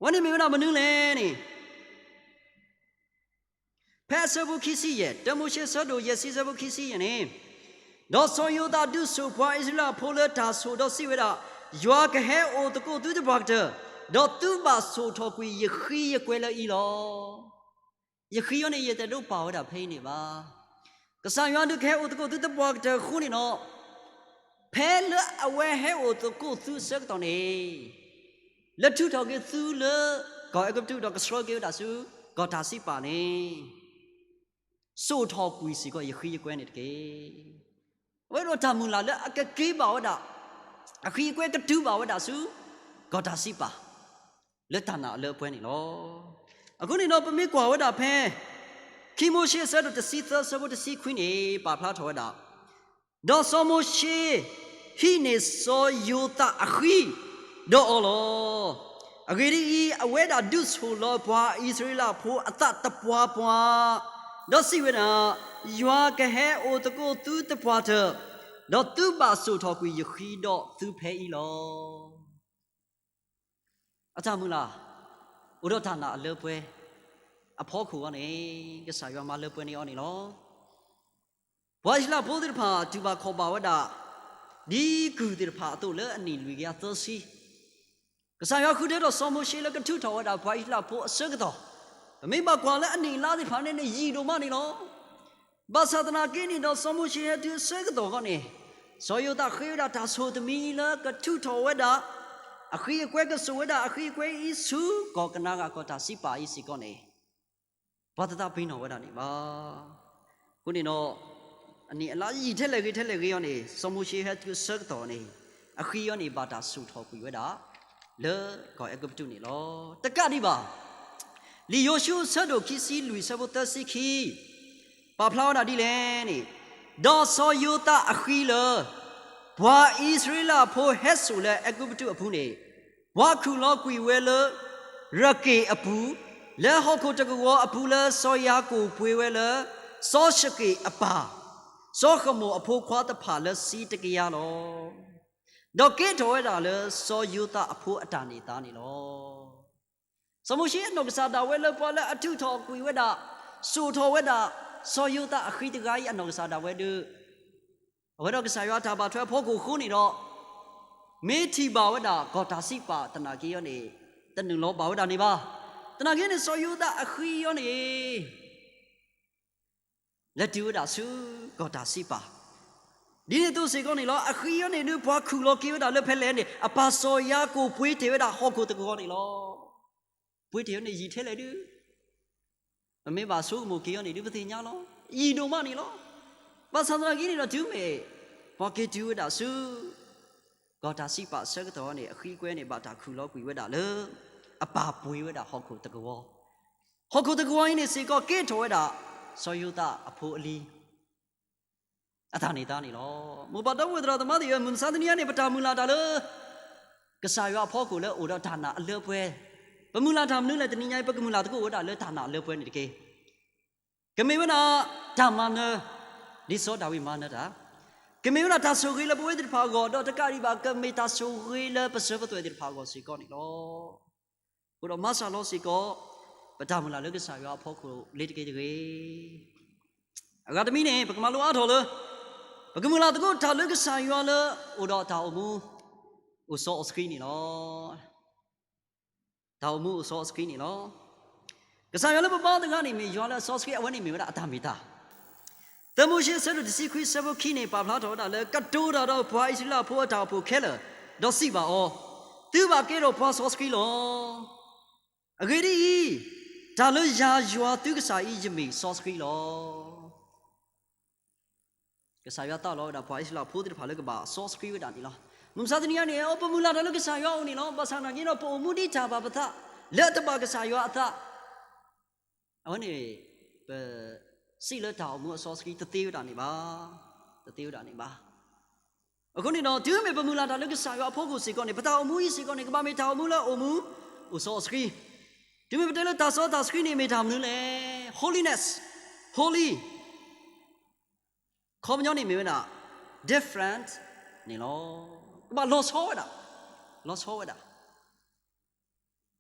ဝဲန့ၣ်မ့ၢ်ဝဲဒၣ်မနုၤလဲၣ်န့ၣ် ဖဲအဆၢဖိခံဆံယဲၢ်, တၢမိၤၡ့အဆၢဒိၣ်ယဲၢ်ဆံ အဆၢဖိခံဆံယဲၢ်န့ၣ်, ဒီးစီၤယိၤသးဒုးဆိၣ်ပှၤအံၣ်စရ့လးဖိလၢတၢ်ဆိၣ်ဒီးစံးဝဲဒၣ်, ယွၤကဟဲအိၣ်သကိးသုတပှၢ်ကတၢၢ်, ဒီးသုဘၣ်ဆိၣ်ထီၣ်ကွံာ်ယဃံယကွဲလၢအံၤလီၤ. ယဃံအံၤန့ၣ် ယတဒိးပာ်ဝဲဒၣ်ဖဲအံၤန့ၣ်ဘၣ်. ကစၢ်ယွၤဒုးကဟဲအိၣ်သကိးသုတပှၢ်ကတၢၢ်အဃိန့ၣ်ဒီး, ဖဲလၢအဝဲဟဲအိၣ်သကိးသုအဆၢကတီၢ်န့ၣ်, လဲၤထုးထီၣ်က့ၤသုလၢ ကီၢ်အဲၤကူပတူးဒီးကဆှၢက့ၤဝဲဒၣ်ဆူ ကီၢ်တၢ်စံးပာ်န့ၣ် စိာ်ထီၣ်ကွံာ်စ့ၢ်ကီးယဃံယကွဲန့ၣ်တက့ၢ်. အဝဲဒိးတၢ်မုၢ်လၢ်လၢအကက့ၤဘၣ်ဝဲဒၣ်, အဃံအကွဲကတုၤဘၣ်ဝဲဒၣ်ဆူ ကီၢ်တၢ်စံးပာ် လၢတၢ်နာ်အလၢအပှဲၤန့ၣ်လီၤ. အဃိန့ၣ်ဒီး ပမ့ၢ်ကွၢ်ဝဲဒၣ်ဖဲ ခံမိၤၡ့အဆၢဒိၣ်တဆံသၢ အဆၢဖိတဆံခွံန့ၣ် ပာ်ဖျါထီၣ်ဝဲဒၣ်, ဒီးစီၤမိၤၡ့ ဟံးန့ၢ်စီၤယိၤသးအဃံ ဒီးအီၤလီၤ. အဂ့ၢ်ဒ်အံၤ, အဝဲဒၣ်ဒုးဆိၣ်လီၤပှၤအံၣ်စရ့လးဖိအသးတပှၢ်ပှၢ်, ဒီးစံးဝဲဒၣ်, ယွၤကဟဲအိၣ်သကိးသုတပှၢ်တၢၢ်, ဒီးသုဘၣ်စိာ်ထီၣ်ကွံာ်ယဃံဒီးသုဖဲအံၤလီၤ. အတၢ်မုၢ်လၢ် အိၣ်ဒီးတၢ်နာ်အလၢအပှဲၤ အဖီခိၣ်အံၤန့ၣ် ကစၢ်ယွၤမၤလၢပှဲၤန့ၢ်အီၤန့ၣ်လီၤ. ပှၤအံၣ်စရ့လးဖိသ့ၣ်တဖၣ် တူၢ်ဘၣ်ခီၣ်ဘၣ်ဝဲဒၣ် ဒ်ကုၢ်သ့ၣ်တဖၣ်အသိးလၢအနံၣ်လွံၢ်ကယၤသၢဆံ, ကစၢ်ယွၤဃုထၢထီၣ်စီၤမိၤၡ့လၢကထုးထီၣ်ဝဲဒၣ်ပှၤအံၣ်စရ့လးဖိအဆၢကတီၢ်, ပမ့ၢ်ဘၣ်ကွၢ်လၢအနံၣ်အလါသ့ၣ်တဖၣ်န့ၣ် ယံာ်ဒိၣ်မးန့ၣ်လီၤ. ဘၣ်ဆၣ်သနာ်က့န့ၣ်ဒီး စီၤမိၤၡ့ဟဲတုၤအဆၢကတီၢ်အံၤန့ၣ်, စီၤယိၤသးဃ့ဝဲဒၣ်တၢ်ဆိၣ်တမံၤလၢကထုးထီၣ်ဝဲဒၣ် အဃံအကွဲ ကစိာ်ဝဲဒၣ်အဃံအကွဲအံၤဆူ ကီၢ်ကနၤအၣ် ကီၢ်တၢ်စံးပာ်အံၤစ့ၢ်ကီးန့ၣ်, ပှၤတသးပ့ၤနီၣ်ဝဲဒၣ်န့ၣ်ဘၣ်. အဃိန့ၣ်ဒီး အနံၣ်အလါယံာ်ထဲလဲၣ်ဂ့ၤထဲလဲၣ်ဂ့ၤအံၤန့ၣ် စီၤမိၤၡ့ဟဲတုၤအဆၢကတီၢ်န့ၣ် အဃံအံၤန့ၣ် ဘၣ်တၢ်စိာ်ထီၣ်ကွံာ်ဝဲဒၣ် လၢကီၢ်အဲၤကူပတူးန့ၣ်လီၤ. တကးဒံးဘၣ် လံာ်ယိၤၡူအဆၢဒိၣ်ခံဆံလွံၢ် အဆၢဖိသၢဆံခံ ပာ်ဖျါဝဲဒၣ်ဒ်လဲၣ်န့ၣ်, ဒီးစီၤယိၤသးအဃံလၢ ပှၤအံၣ်စရ့လးဖိဟဲစိာ်လၢအဲၤကူပတူးအပူၤန့ၣ်, ပှၤခူၣ်လီၤကွံာ်ဝဲလၢ ရက့ၣ်အပူၤ, လၢဟီၣ်ခိၣ်တကဝီၤအပူၤလၢစီၤယၤကိာ်ပှ့ၤဝဲလၢ စီၤၡက့ၣ်အပၢ်, စီၤဃမိၢ်အဖိခွါတဖၣ်လၢဆံတကယၤလီၤ. ဒီးကဲထီၣ်ဝဲဒၣ်လၢစီၤယိၤသးအဖိအတၢ်န့ၢ်သါန့ၣ်လီၤ. စီၤမိၤၡ့အနီၢ်ကစၢ်ဒၣ်ဝဲလၢပှၤလၢအထုးထီၣ်ကွံာ်ဝဲဒၣ်, စိာ်ထီၣ်ဝဲဒၣ် စီၤယိၤသးအဃံတဂၤအံၤအနီၢ်ကစၢ်ဒၣ်ဝဲဒီး အဝဲဒီးကစၢ်ယွၤတၢ်ဘၣ်ထွဲအဖီခိၣ်အဃိန့ၣ်ဒီး မ့ၢ်ထံၣ်ဘၣ်ဝဲဒၣ်ကီၢ်တၢ်စံးပာ်သနာ်က့အံၤန့ၣ် တနုာ်လီၤဘၣ်ဝဲဒၣ်န့ၣ်ဘၣ်. သနာ်က့န့ၣ် စီၤယိၤသးအဃံအံၤန့ၣ် လဲၤတုၤဝဲဒၣ်ဆူကီၢ်တၢ်စံးပာ်, ဒ်န့ၣ်အသိးစ့ၢ်ကီးန့ၣ်လီၤ. အဃံအံၤန့ၣ်ဒုး ပှၤခူၣ်လီၤက့ၤဝဲဒၣ်လၢဖဲလဲၣ်န့ၣ် အပၢ်စီၤယၤကိာ်ပှ့ၤတ့ၢ်ဝဲဒၣ်ဟီၣ်ခိၣ်တကဝီၤန့ၣ်လီၤ. ပှ့ၤတ့ၢ်ဝဲန့ၣ်ယံာ်ထဲလဲၣ်ဒုး ပမ့ၢ်ဘၣ်ဆိကမိၣ်က့ၤအံၤန့ၣ်ဒုး ပသ့ၣ်ညါလီၤ. ယံာ်ဒိၣ်မးန့ၣ်လီၤ. ဘၣ်ဆၣ်သနာ်က့န့ၣ်ဒီး တုၤမ့ၢ်ပှၤက့ၤတုၤဝဲဒၣ်ဆူ ကီၢ်တၢ်စံးပာ်အဆၢကတီၢ်န့ၣ် အဃံအကွဲန့ၣ် ဘၣ်တၢ်ခူၣ်လီၤကွံာ်ဝဲဒၣ်လၢ အပၢ်ပှ့ၤဝဲဒၣ်ဟီၣ်ခိၣ်တကဝီၤ, ဟီၣ်ခိၣ်တကဝီၤအံၤန့ၣ်စ့ၢ်ကီး ကဲထီၣ်ဝဲဒၣ် စီၤယိၤသးအဖိအလံၤ အတၢ်န့ၢ်သါန့ၣ်လီၤ. မိၢ်ပၢ်ဒီပုၢ်ဝဲၢ်သရၣ်သမါသ့ၣ်ဧၢ, မုၢ်မဆါတနံၤအံၤန့ၣ် ပတၢ်မုၢ်လၢ်တၢ်လၢ ကစၢ်ယွၤအဖီခိၣ်လၢအိၣ်ဒီးတၢ်နာ်အလၢအပှဲၤ, ပမုၢ်လၢ်တၢ်မနုၤလဲၣ်, တနံၤညါအံၤ ပကမုၢ်လၢ်သကိးဝဲဒၣ်လၢတၢ်နာ်အလၢအပှဲၤန့ၣ်တက့ၢ်. ကမ့ၢ်ဝဲဒၣ်တၢ်မၤနၢၤ, ဒ်စီၤဒၤဝံးမၤနၢၤတၢ်, ကမ့ၢ်ဝဲဒၣ်တၢ်ဆိၣ်ဂ့ၤလၢပဝဲသ့ၣ်တဖၣ်အဂီၢ်, ဒီးတကးဒံးဘၣ် ကမ့ၢ်တၢ်ဆိၣ်ဂ့ၤလၢပစၢၤပသွဲၣ်သ့ၣ်တဖၣ်အဂီၢ်စ့ၢ်ကီးန့ၣ်လီၤ. အဃိဒီးမၤစၢ်လီၤစ့ၢ်ကီး ပတၢ်မုၢ်လၢ်လၢကစၢ်ယွၤအဖီခိၣ်လၢတက့ၢ်တဂ့ၤ. အဂၤတမံၤန့ၣ် ပကမၤလိအါထီၣ်လၢ ပကမုၢ်လၢ်သကိးတၢ်လၢကစၢ်ယွၤလၢအိၣ်ဒီးတၢ်အိၣ်မူ အိၣ်စီအိၣ်ဆှံန့ၣ်လီၤ. တၢ်အိၣ်မူအိၣ်စီအိၣ်ဆှံန့ၣ်လီၤ. ကစၢ်ယွၤလၢပဘါတဂၤန့ၣ် မ့ၢ်ယွၤလၢအစီဆှံ, အဝဲန့ၣ်မ့ၢ်ဝဲဒၣ်အတၢ်မ့ၢ်တၢ်. သၢမိၤၡ့အဆၢဒိၣ်တဆံခွံ အဆၢဖိခံန့ၣ် ပာ်ဖျါထီၣ်ဝဲဒၣ်လၢ ကတိၤတၢ်ဒီးပှၤအံၣ်စရ့လးဖိအတၢ်အိၣ်ဖှိၣ်ခဲလၢာ်, ဒီးစံးဘၣ်အီၤ, သုဘၣ်ကဲထီၣ်ပှၤစီဆှံလီၤ. အဂ့ၢ်ဒ်အံၤ, တၢ်လၢယၤယွၤသုကစၢ်အံၤ ယမ့ၢ်စီဆှံလီၤ. ကစၢ်ယွၤသးလီဝဲဒၣ်ပှၤအံၣ်စရ့လးဖိသ့ၣ်တဖၣ်လၢကဘၣ်စီဆှံဝဲဒၣ်န့ၣ်လီၤ. မုၢ်မဆါတနံၤအံၤန့ၣ် အိၣ်ပမုၢ်လၢ်တၢ်လၢကစၢ်ယွၤအအိၣ်န့ၣ်လီၤ. ဘၣ်ဆၣ်သနာ်က့ဒီး ပအိၣ်မူဒ်တၢ်ဘၣ်ပသး လၢတဘၣ်ကစၢ်ယွၤအသး အဝဲန့ၣ် ပစံးလၢတၢ်အိၣ်မူအစီဆှံတသ့ဝဲဒၣ်န့ၣ်ဘၣ်, တသ့ဝဲဒၣ်န့ၣ်ဘၣ်. အဃိန့ၣ်ဒီး တုၤမ့ၢ်ပမုၢ်လၢ်တၢ်လၢကစၢ်ယွၤအဖီခိၣ်စ့ၢ်ကီးန့ၣ် ပတၢ်အိၣ်မူအံၤစ့ၢ်ကီးန့ၣ် ကဘၣ်မ့ၢ်တၢ်အိၣ်မူလၢအိၣ်မူ အိၣ်စီအိၣ်ဆှံ. တုၤမ့ၢ်ပတဲလၢတၢ်စီတၢ်ဆှံန့ၣ်မ့ၢ်တၢ်မနုၤလဲၣ်, holiness, holy အခီပညီန့ၣ်မ့ၢ်ဝဲဒၣ် different န့ၣ်လီၤ. ကဘၣ်လီၤဆီဝဲဒၣ်, လီၤဆီဝဲဒၣ်.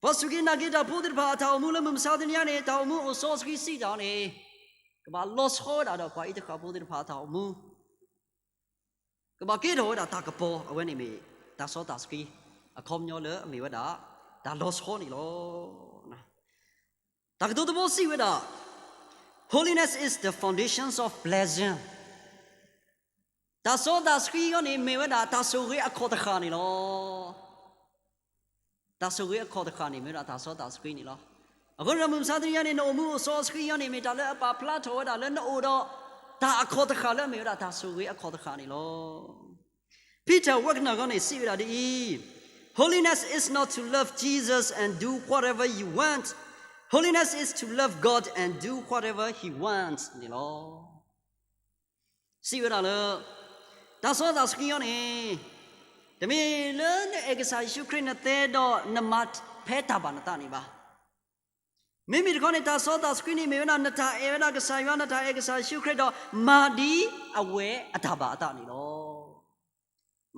ပှၤစူၢ်က့ၤနာ်က့ၤတၢ်ဖိသ့ၣ်တဖၣ်အတၢ်အိၣ်မူလၢမုၢ်မဆါတနံၤအံၤန့ၣ် တၢ်အိၣ်မူအိၣ်စီဆှံစံးတၢ်အီၤန့ၣ် ကဘၣ်လီၤဆီဝဲဒၣ်ဒီးပှၤအံၤတဃၣ်ဖိသ့ၣ်တဖၣ်အတၢ်အိၣ်မူ ကဘၣ်ကဲထီၣ်ဝဲဒၣ်တၢ်ကပီၤ အဝဲန့ၣ်မ့ၢ်တၢ်စီတၢ်ဆှံ အခီပညီလၢအမ့ၢ်ဝဲဒၣ် တၢ်လီၤဆီန့ၣ်လီၤ. တၢ်ကတိၤတဘိစံးဝဲဒၣ် Holiness is the foundation of blessing. တၢ်စီတၢ်ဆှံအံၤန့ၣ် မ့ၢ်ဝဲဒၣ်တၢ်ဆိၣ်ဂ့ၤအခီၣ်တဃၣ်န့ၣ်လီၤ. တၢ်ဆိၣ်ဂ့ၤအခီၣ်တဃၣ်န့ၣ် မ့ၢ်ဝဲဒၣ်တၢ်စီတၢ်ဆှံန့ၣ်လီၤ. အဃိန့ၣ်ဒီး မုၢ်မဆါတနံၤအံၤန့ၣ် နအိၣ်မူအိၣ်စီအဆှံအံၤန့ၣ် မ့ၢ်တၢ်လၢအပာ်ဖျါထီၣ်ဝဲဒၣ်လၢနအိၣ်ဒီး တၢ်အခီၣ်တဃၣ်လၢအမ့ၢ်ဝဲဒၣ်တၢ်ဆိၣ်ဂ့ၤအခီၣ်တဃၣ်န့ၣ်လီၤ. Peter Wagner ဂီၢ်န့ၣ် စံးဝဲဒၣ်ဒ်အံၤ, Holiness is not to love Jesus and do whatever you want. Holiness is to love God and do whatever He wants န့ၣ်လီၤ. စံးဝဲဒၣ်လၢ တၢ်စီတၢ်ဆှံအံၤန့ၣ် တမ့ၢ်လၢနအဲၣ်ကစၢ်ယ့ၣ်ၡူးခရံာ်နသဲဒီးနမၤဖဲတၢ်ဘၣ်နသးန့ၣ်ဘၣ်. မ့မ့ၢ်တခီန့ၣ် တၢ်စီတၢ်ဆှံန့ၣ်မ့ၢ်ဝဲဒၣ် နတၢ်အဲၣ်ဝဲဒၣ်ကစၢ်ယွၤ နတၢ်အဲၣ်ကစၢ်ယ့ၣ်ၡူးခရံာ်ဒီး မၤဒ်အဝဲအတၢ်ဘၣ်အသးန့ၣ်လီၤ.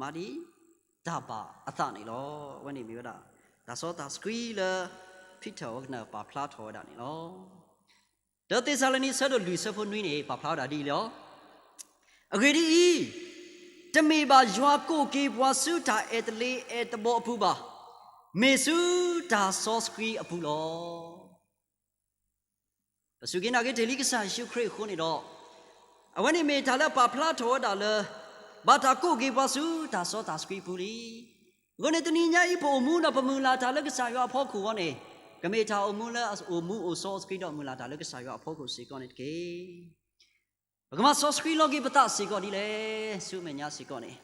မၤဒ်တၢ်ဘၣ်အသးန့ၣ်လီၤ. အဝဲန့ၣ်မ့ၢ်ဝဲဒၣ် တၢ်စီတၢ်ဆှံလၢ Peter Wagner ပာ်ဖျါထီၣ်ဝဲဒၣ်န့ၣ်လီၤ. ဒီးသ့းစၤလနံ ဆၢဒိၣ်လွံၢ် ဆၢဖိနွံန့ၣ် ပာ်ဖျါဝဲဒၣ်ဒ်အံၤလီၤ. အဂ့ၢ်ဒ်အံၤ, တမ့ၢ်ဘၣ်ယွၤကိးက့ၤပှၤဆူတၢ်အဲၣ်တလ့ၤအဲၣ်တဘီအပူၤဘၣ်. မ့ၢ်ဆူတၢ်စီဆှံအပူၤလီၤ. ပစူၢ်က့ၤနာ်က့ၤတ့ၢ်လံကစၢ်ယ့ၣ်ၡူးခရံာ်အဃိန့ၣ်ဒီး အဝဲန့ၣ်မ့ၢ်တၢ်လၢအပာ်ဖျါထီၣ်ဝဲဒၣ်လၢ ဘၣ်တၢ်ကိးက့ၤပှၤဆူတၢ်စီတၢ်ဆှံအပူၤလံ. အဃိန့ၣ် တနံၤညါအံၤ ပအိၣ်မူဒီးပမုၢ်လၢ်တၢ်လၢကစၢ်ယွၤအဖီခိၣ်အဂီၢ်န့ၣ် ကမ့ၢ်တၢ်အိၣ်မူလၢအအိၣ်မူအိၣ်စီဆှံဒီးမုၢ်လၢ်တၢ်လၢကစၢ်ယွၤအဖီခိၣ်စ့ၢ်ကီးန့ၣ်တက့ၢ်. ပကမၤစီဆှံလီၤက့ၤပသးစ့ၢ်ကီးဒ်လဲၣ် ဆူမဲာ်ညါစ့ၢ်ကီးန့ၣ်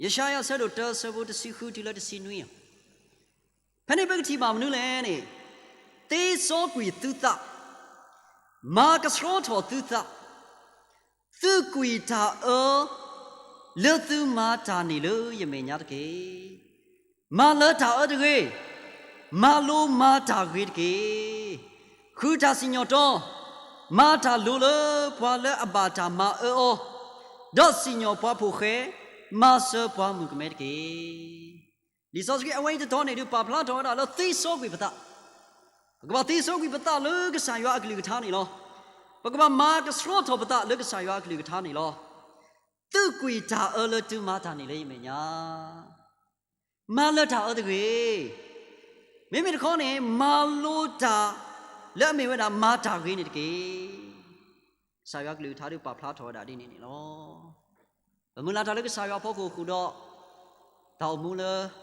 ယၡါယၤ ဆၢဒိၣ်တၢ ဆၢဖိတဆံဃုတုၤလၢတဆံနွံ. ဖဲန့ၣ်ပကထံၣ်ဘၣ်မနုၤလဲၣ်န့ၣ်, သ့စီကွံာ်သုသး, မၤကဆှီထီၣ်သုသး, သုးကွံာ်တၢ်အၢ လၢသုမၤတၢ်န့ၣ်လၢယမဲာ်ညါတက့ၢ်. မၤလၢတၢ်အၢတဂ့ၤ, မၤလိမၤတၢ်ဂ့ၤတက့ၢ်. ဃုတၢ်စံၣ်ညီၣ်တီ, မၤတၢ်လိၤလၢပှၤလၢအဘၣ်တၢ်မၤအၢအီၤ, ဒီးစံၣ်ညီၣ်ပှၤဖိဃဲ, မၤစၢၤပှၤမုၣ်ကမဲတက့ၢ်. လံာ်စီဆှံအဝဲအံၤတတီၤန့ၣ်ဒုး ပာ်ဖျါထီၣ်ဝဲဒၣ်လၢသ့စီကွံာ်ပသး, ပကဘၣ်သ့စီကွံာ်ပသးလၢကစၢ်ယွၤအကလုၢ်ကထါန့ၣ်လီၤ. ပကဘၣ်မၤကဆှီထီၣ်ပသးလၢကစၢ်ယွၤအကလုၢ်ကထါန့ၣ်လီၤ. သုးကွံာ်တၢ်အၢလၢသုမၤတၢ်န့ၣ်လၢယမဲာ်ညါ မၤလၢတၢ်အၢတဂ့ၤ. မ့မ့ၢ်တခီန့ၣ် မၤလိတၢ် လၢအမ့ၢ်ဝဲဒၣ်မၤတၢ်ဂ့ၤန့ၣ်တက့ၢ်. ကစၢ်ယွၤကလုၢ်ကထါဒုးပာ်ဖျါထီၣ်ဝဲဒၣ်ဒ်န့ၣ်န့ၣ်လီၤ. ပမုၢ်လၢ်တၢ်လၢကစၢ်ယွၤအဖီခိၣ်ဃုာ်ဒီး တၢ်အိၣ်မူလၢ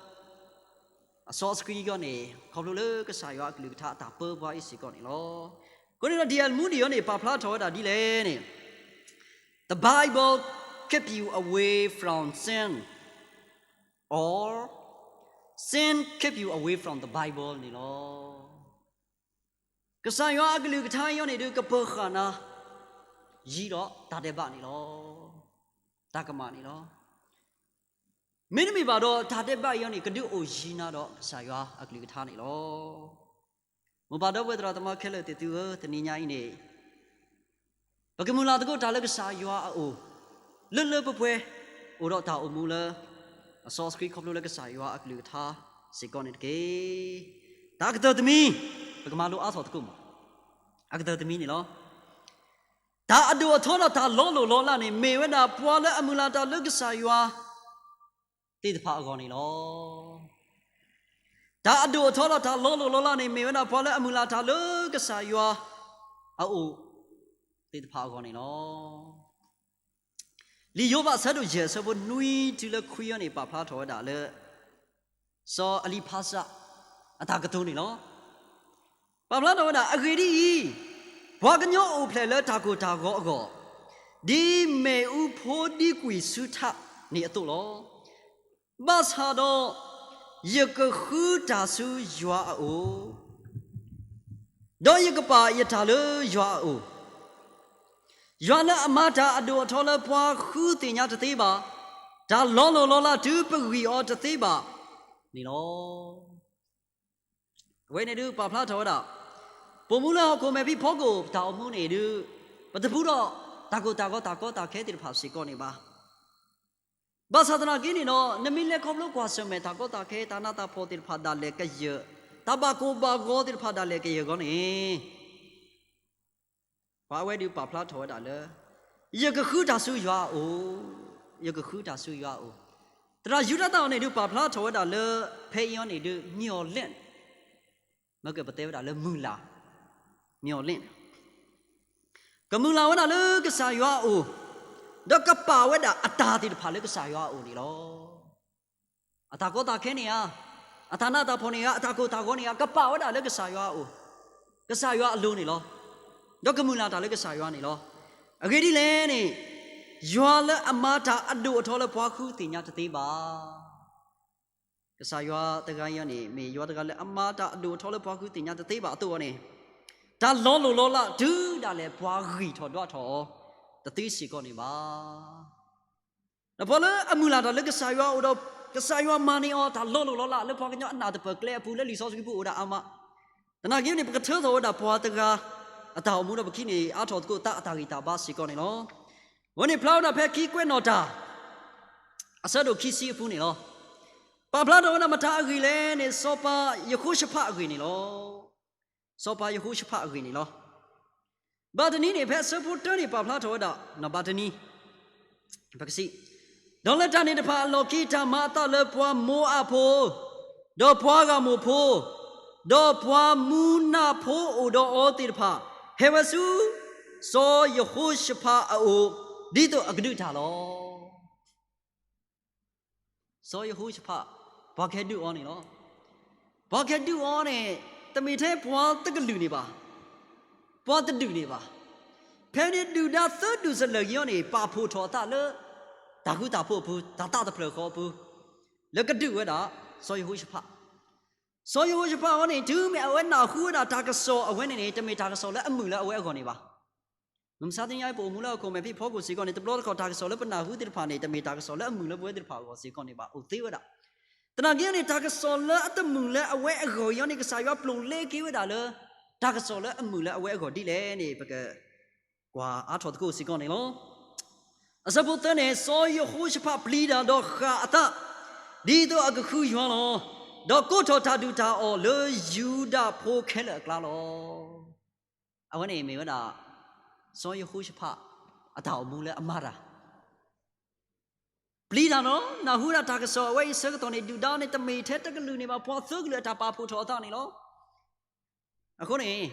အစီအဆှံအဂီၢ်န့ၣ် ခီဖျိလၢကစၢ်ယွၤအကလုၢ်ကထါအတၢ်ပၢပှၤအံၤစ့ၢ်ကီးန့ၣ်လီၤ. အဃိန့ၣ်ဒီး ဒ်အမူဒံးအံၤန့ၣ် ပာ်ဖျါထီၣ်ဝဲဒၣ်ဒ်လဲၣ်န့ၣ်, The Bible keep you away from sin, or sin keep you away from the Bible န့ၣ်လီၤ. ကစၢ်ယွၤအကလုၢ်ကထါအံၤန့ၣ်ဒုး ကပၢၤဃာ်နၤ ယံၤဒီးတၢ်ဒဲးဘးန့ၣ်လီၤ. တၢ်ကမၣ်န့ၣ်လီၤ. မ့တမ့ၢ်ဘၣ်ဒီး တၢ်ဒဲးဘးအံၤန့ၣ် ကဒုးအိၣ်ယံၤနၤဒီးကစၢ်ယွၤအကလုၢ်ကထါန့ၣ်လီၤ. မိၢ်ပၢ်ဒီပုၢ်ဝဲၢ်သရၣ်သမါခဲလၢာ်သ့ၣ်သုဧၢ, တနံၤညါအံၤန့ၣ် ပကမုၢ်လၢ်သကိးတၢ်လၢကစၢ်ယွၤအအိၣ်, လၢလၢပှဲၤပှဲၤ အိၣ်ဒီးတၢ်အိၣ်မူလၢ အစီအဆှံခီဖျိလၢကစၢ်ယွၤအကလုၢ်ကထါစ့ၢ်ကီးန့ၣ်တက့ၢ်. တၢ်ကတၢၢ်တမံၤ, ပကမၤလိအါထီၣ်သကိးမး, အကတၢၢ်တမံၤန့ၣ်လီၤ. တၢ်အဒိၣ်အထီဒီးတၢ်လီၤလိၢ်လီၤလးန့ၣ် မ့ၢ်ဝဲဒၣ်ပှၤလၢအမုၢ်လၢ်တၢ်လၢကစၢ်ယွၤ သ့ၣ်တဖၣ်အဂီၢ်န့ၣ်လီၤ. တၢ်အဒိၣ်အထီဒီးတၢ်လီၤလိၢ်လီၤလးန့ၣ် မ့ၢ်ဝဲဒၣ်ပှၤလၢအမုၢ်လၢ်တၢ်လၢကစၢ်ယွၤအအိၣ်သ့ၣ်တဖၣ်အဂီၢ်န့ၣ်လီၤ. လံာ်ယိၤဘး ဆၢဒိၣ်ယဲၢ် ဆၢဖိနွံတုၤလၢခွံအံၤန့ၣ် ပာ်ဖျါထီၣ်ဝဲဒၣ်လၢ စီၤအလံဖးစး အတၢ်ကတိၤန့ၣ်လီၤ. ပာ်ဖျါထီၣ်ဝဲဒၣ် အဂ့ၢ်ဒ်အံၤ, ပှၤကညီအိၣ်ဖျဲၣ်လၢတၢ်ကိၢ်တၢ်ဂီၤအဂီၢ်, ဒ်မ့ၣ်အူဖိဒံကွံာ်ဆူထးန့ၣ်အသိးလီၤ. ဘၣ်ဆၣ်ဒီး ယကဃုတၢ်ဆူယွၤအအိၣ်, ဒီးယကပာ်ယတၢ်လၢယွၤအအိၣ်, ယွၤလၢအမၤတၢ်အဒိၣ်အထီလၢပှၤဃုသ့ၣ်ညါတသ့ဘၣ်, တၢ်လီၤလိၢ်လီၤလးတုၤပဂံၢ်အီၤတသ့ဘၣ်န့ၣ်လီၤ. အဝဲန့ၣ်ဒုးပာ်ဖျါထီၣ်ဝဲဒၣ် ပအိၣ်မူလၢဟီၣ်ခိၣ်မဲာ်ဖံးဖီခိၣ် ပတၢ်အိၣ်မူန့ၣ်ဒုး ပတပူၤဒီးတၢ်ကိၢ်တၢ်ဂီၤတၢ်ကီတၢ်ခဲသ့ၣ်တဖၣ်စ့ၢ်ကီးန့ၣ်ဘၣ်. ဘၣ်ဆၣ်သနာ်က့န့ၣ်ဒီး နမ့ၢ်လဲၤခီဖျိကွၢ်ဆၢၣ်မဲာ်တၢ်ကီတၢ်ခဲ တၢ်နးတၢ်ဖှီၣ်သ့ၣ်တဖၣ်ဒၣ်လဲာ်ကယၢၢ်, တၢ်ဘၣ်ကိၢ်ဘၣ်ဂီၤသ့ၣ်တဖၣ်ဒၣ်လဲာ်ကယၢၢ်အဂီၢ်န့ၣ် ပှၤအဝဲဒုးပာ်ဖျါထီၣ်ဝဲဒၣ်လၢ ယကဃုတၢ်ဆူယွၤအအိၣ်, ယကဃုတၢ်ဆူယွၤအအိၣ်. သရၣ်ယူဒၤသၣ်အံၤန့ၣ်ဒုးပာ်ဖျါထီၣ်ဝဲဒၣ်လၢ ဖဲအံၤအံၤန့ၣ်ဒုး မျှော်လင့်, မ့ၢ်ကပတဲဝဲဒၣ်လၢမုၢ်လၢ်, မျှော်လင့်န့ၣ် ကမုၢ်လၢ်ဝဲဒၣ်လၢကစၢ်ယွၤအအိၣ်, ဒီးကပာ်ဝဲဒၣ်အတၢ်သ့ၣ်တဖၣ်လၢကစၢ်ယွၤအအိၣ်န့ၣ်လီၤ. အတၢ်ကီတၢ်ခဲန့ၣ်ဧါ, အတၢ်နးတၢ်ဖှီၣ်န့ၣ်ဧါ, အတၢ်ကိၢ်တၢ်ဂီၤန့ၣ်ဧါ, ကပာ်ဝဲဒၣ်လၢကစၢ်ယွၤအအိၣ်, ကစၢ်ယွၤအလိၤန့ၣ်လီၤ. ဒီးကမုၢ်လၢ်တၢ်လၢကစၢ်ယွၤန့ၣ်လီၤ. အဂ့ၢ်ဒ်လဲၣ်န့ၣ်, ယွၤလၢအမၤတၢ်အဒိၣ်အထီလၢပှၤဃုသ့ၣ်ညါတသ့ဘၣ်. ကစၢ်ယွၤတဂၤအံၤန့ၣ် မ့ၢ်ယွၤတဂၤလၢအမၤတၢ်အဒိၣ်အထီလၢပှၤဃုသ့ၣ်ညါတသ့ဘၣ်အသိးအီၤန့ၣ်, တၢ်လီၤလိၢ်လီၤလးတုၤဒၣ်လဲာ်ပှၤဂံၢ်ထီၣ်ဒွးထီၣ်အီၤတသ့စ့ၢ်ကီးန့ၣ်ဘၣ်. ဒီးပှၤလၢအမုၢ်လၢ်တၢ်လၢကစၢ်ယွၤအအိၣ်ဒီး ကစၢ်ယွၤမၤန့ၢ်အီၤ တၢ်လီၤလိၢ်လီၤလးလၢပှၤကညီအနၢ်တပၢၢ်ကျဲအပူၤ လၢလံာ်စီဆှံပူၤအိၣ်ဒၣ်အါမး. သနာ်က့န့ၣ် ပကထၢထီၣ်ဝဲဒၣ်ပှၤတဂၤအတၢ်အိၣ်မူဒီး ပကဟံးန့ၢ်အါထီၣ်သကိးသးအတၢ်ဂံၢ်တၢ်ဘါစ့ၢ်ကီးန့ၣ်လီၤ. အဝဲန့ၣ်ဖျါဝဲဒၣ်ဖဲခံကွဲးနီၣ်တၢ် အဆၢဒိၣ်ခံဆံအပူၤန့ၣ်လီၤ. ပာ်ဖျါထီၣ်ဝဲဒၣ်မတၤအဂ့ၢ်လဲၣ်န့ၣ် စီၤပၤယဟိၤၡဖးအဂ့ၢ်န့ၣ်လီၤ. စီၤပၤယဟိၤၡဖးအဂ့ၢ်န့ၣ်လီၤ. ဘၣ်တနံၤန့ၣ် ဖဲအဆၢဖိတၢန့ၣ် ပာ်ဖျါထီၣ်ဝဲဒၣ် ဘၣ်တနံၤ, ပကစံး, ဒီးလၢတၢ်န့ၣ်တဖၣ်အလီၢ်ခံ တၢ်မၤအသးလၢပှၤမိၤအၤဖိ, ဒီးပှၤအမ္မုၣ်ဖိ, ဒီးပှၤမူနးဖိအိၣ်ဒီးအီၤသ့ၣ်တဖၣ် ဟဲဝဲဆူ စီၤယဟိၤၡဖးအအိၣ် ဒ်သိးအကဒုးတၢ်လီၤ. စီၤယဟိၤၡဖး ပှၤကဟဲဒုးအီၤန့ၣ်လီၤ. ပှၤကဟဲဒုးအီၤန့ၣ် တမ့ၢ်ထဲပှၤတကလုာ်န့ၣ်ဘၣ်, ပှၤတဒူၣ်န့ၣ်ဘၣ်. ဖဲန့ၣ်ဒုၣ်ဒါသၢဒူၣ်စလၢၢ်က့ၤအီၤန့ၣ် ပာ်ဖှိၣ်ထီၣ်အသးလၢ တၢ်ဃူတၢ်ဖိးအပူၤ, တၢ်သးတဖျၢၣ်ဃီအပူၤ, လၢကဒုးဝဲဒၣ် စီၤယဟိၤၡဖး. စီၤယဟိၤၡဖးအီၤန့ၣ် တုၤမ့ၢ်အဝဲနၢ်ဟူဝဲဒၣ်တၢ်ကစီၣ်အဝဲန့ၣ်န့ၣ် တမ့ၢ်တၢ်ကစီၣ်လၢအမုာ်လၢအဝဲအဂီၢ်န့ၣ်ဘၣ်. မုၢ်မဆါတနံၤအံၤ ပအိၣ်မူလၢဟီၣ်ခိၣ်မဲာ်ဖံးဖီခိၣ်စ့ၢ်ကီးန့ၣ် တဘျီတခီၣ်တၢ်ကစီၣ်လၢပနၢ်ဟူသ့ၣ်တဖၣ်န့ၣ် တမ့ၢ်တၢ်ကစီၣ်လၢအမုာ်လၢပဝဲသ့ၣ်တဖၣ်အဂီၢ်စ့ၢ်ကီးန့ၣ်ဘၣ် အိၣ်သ့ဝဲဒၣ်. သနာ်က့န့ၣ် တၢ်ကစီၣ်လၢအတမုာ်လၢအဝဲအဂီၢ်အံၤန့ၣ် ကစၢ်ယွၤပျိာ်လ့က့ၤဝဲဒၣ်လၢ တၢ်ကစီၣ်လၢအမုာ်လၢအဝဲအဂီၢ်ဒ်လဲၣ်န့ၣ် ပကကွၢ်အါထီၣ်သကိးစ့ၢ်ကီးန့ၣ်လီၤ. အဆၢဖိသၢန့ၣ် စီၤယဟိၤၡဖးပျံၤတၢ်ဒီးဃၣ်အသး ဒ်သိးအကဃုယွၤလီၤ. ဒီးကိးထီၣ်တၢ်ဒုၣ်တၢ်အီၣ်လၢယူဒၤဖိခဲလၢာ်အကျါလီၤ. အဝဲန့ၣ်မ့ၢ်ဝဲဒၣ် စီၤယဟိၤၡဖး အတၢ်အိၣ်မူလၢအမၤတၢ် ပျံၤတၢ်လီၤ. နၢ်ဟူဒၣ်တၢ်ကစီၣ်အဝဲအံၤဆၢကတီၢ်န့ၣ် ဒုၣ်ဒါန့ၣ် တမ့ၢ်ထဲတကလုာ်န့ၣ်ဘၣ်, ပှၤသၢကလုာ်အတၢ်ပာ်ဖှိၣ်ထီၣ်အသးန့ၣ်လီၤ. အဃိန့ၣ်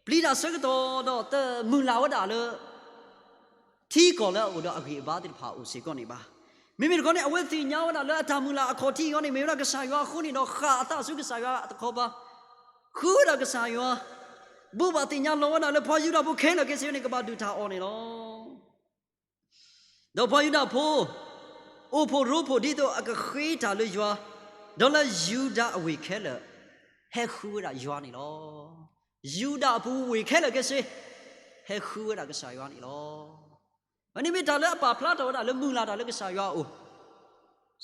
ပျံၤတၢ်ဆၢကတီၢ်ဒီးတမုၢ်လၢ်ဝဲဒၣ်လၢ ထံကီၢ်လၢအအိၣ်ဒီးအဂံၢ်အဘါသ့ၣ်တဖၣ်အအိၣ်စ့ၢ်ကီးန့ၣ်ဘၣ်. မ့မ့ၢ်တခီန့ၣ် အဝဲသ့ၣ်ညါဝဲဒၣ်လၢအတၢ်မုၢ်လၢ်အခီၣ်ထံးအံၤန့ၣ် မ့ၢ်ဝဲဒၣ်ကစၢ်ယွၤအဃိန့ၣ်ဒီး ဃၣ်အသးဆူကစၢ်ယွၤတခီပၤ, ဃုဝဲဒၣ်ကစၢ်ယွၤ, ဘိးဘၣ်သ့ၣ်ညါလီၤဝဲဒၣ်လၢပှၤယူဒၤဖိခဲလၢာ်ခဲဆ့န့ၣ် ကဘၣ်ဒုးတၢ်အီၣ်န့ၣ်လီၤ. ဒီးပှၤယူဒၤဖိ အိၣ်ဖှိၣ်ရိဖှိၣ်ဒ်သိးအကဃ့တၢ်လၢယွၤ, ဒီးလၢယူဒၤအဝ့ၢ်ခဲလၢာ် ဟဲဃုဝဲဒၣ်ယွၤန့ၣ်လီၤ. ယူဒၤအပူၤဝ့ၢ်ခဲလၢာ်ခဲဆ့ ဟဲဃုဝဲဒၣ်ကစၢ်ယွၤန့ၣ်လီၤ. အဝဲန့ၣ်မ့ၢ်တၢ်လၢအပာ်ဖျါထီၣ်ဝဲဒၣ်လၢမုၢ်လၢ်တၢ်လၢကစၢ်ယွၤအအိၣ်,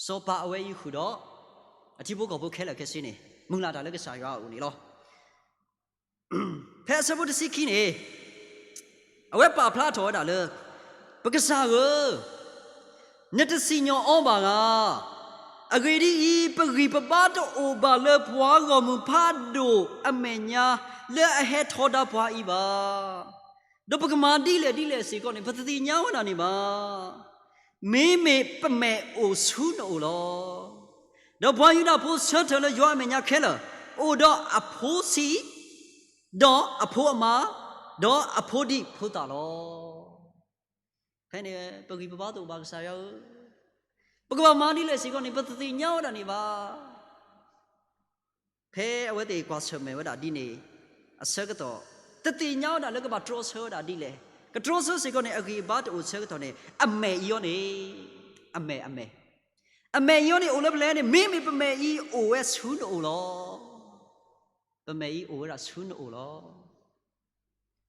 စီၤပၤအဝဲအံၤဃုာ်ဒီး အထံဖိကီၢ်ဖိခဲလၢာ်ခဲဆ့န့ၣ် မုၢ်လၢ်တၢ်လၢကစၢ်ယွၤအအိၣ်န့ၣ်လီၤ. ဖဲအဆၢဖိတဆံခံန့ၣ် အဝဲပာ်ဖျါထီၣ်ဝဲဒၣ်လၢ ပကစၢ်ဧၢ, နတစံၣ်ညီၣ်အီၤဘၣ်ဧါ. အဂ့ၢ်ဒ်အံၤ, ပဂံၢ်ပဘါတအိၣ်ဘၣ်လၢပှၤဂီၢ်မုၢ်ဖးဒိၣ်အမဲာ်ညါ လၢအဟဲထီဒါပှၤအံၤဘၣ်. ဒီးပကမၤဒ်လဲၣ်ဒ်လဲၣ်စ့ၢ်ကီးန့ၣ် ပတသ့ၣ်ညါဝဲဒၣ်န့ၣ်ဘၣ်. မ့မ့ၢ်ပမဲာ်အိၣ်ဆူနအိၣ်လီၤ. ဒီးပှၤယူဒၤဖိဆၢထၢၣ်လၢယွၤအမဲာ်ညါခဲလၢာ် အိၣ်ဒီးအဖိဆံး, ဒီးအဖိအမါ, ဒီးအဖိဒံဖိသၣ်လီၤ. ဖဲန့ၣ် ပဂံၢ်ပဘါတအိၣ်ဘၣ်ကစၢ်ယွၤဧၢ, ပကဘၣ်မၤဒ်လဲၣ်စ့ၢ်ကီးန့ၣ် ပတသ့ၣ်ညါဝဲဒၣ်န့ၣ်ဘၣ်. ဖဲအဝဲသ့ၣ်ကွၢ်ဆၢၣ်မဲာ်ဝဲဒၣ်ဒ်န့ၣ် အဆၢကတီၢ် တသ့ၣ်ညါဝဲဒၣ်လၢကဘၣ်တြီဆၢဝဲဒၣ်ဒ်လဲၣ်. ကတြီဆၢစ့ၢ်ကီးန့ၣ် အဂံၢ်အဘါတအိၣ်ဆၢကတီၢ်န့ၣ် အမဲာ်အံၤအီၤန့ၣ် အမဲာ် အမဲာ် အမဲာ်အံၤအီၤန့ၣ် အိၣ်လၢပလဲၣ်န့ၣ် မ့မ့ၢ်ပမဲာ်အံၤအိၣ်ဝဲဆူနအိၣ်လီၤ. ပမဲာ်အံၤအိၣ်ဝဲဒၣ်ဆူနအိၣ်လီၤ.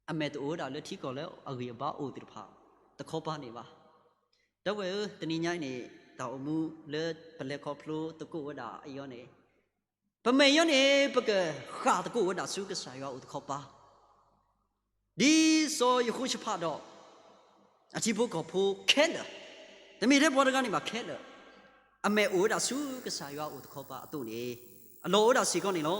အမဲာ်တအိၣ်ဝဲဒၣ်လၢထံကီၢ်လၢအဂံၢ်အဘါအိၣ်သ့ၣ်တဖၣ် တခီပၤန့ၣ်ဘၣ်. ဒီပုၢ်ဝဲၢ်ဧၢ, တနံၤညါအံၤန့ၣ် တၢ်အိၣ်မူလၢပလဲၤခီဖျိသကိးဝဲဒၣ်အံၤအီၤန့ၣ် ပမဲာ်အံၤအီၤန့ၣ် ပကဃၣ်သကိးဝဲဒၣ်ဆူကစၢ်ယွၤအအိၣ်တခီပၤ ဒ်စီၤယဟိၤၡဖးဒီး အထံဖိကီၢ်ဖိခဲလၢာ်, တမ့ၢ်ထဲပှၤတဂၤန့ၣ်ဘၣ်ခဲလၢာ်, အမဲာ်အိၣ်ဝဲဒၣ်ဆူကစၢ်ယွၤအအိၣ်တခီပၤအသိးန့ၣ် အလီၢ်အိၣ်ဝဲဒၣ်စ့ၢ်ကီးန့ၣ်လီ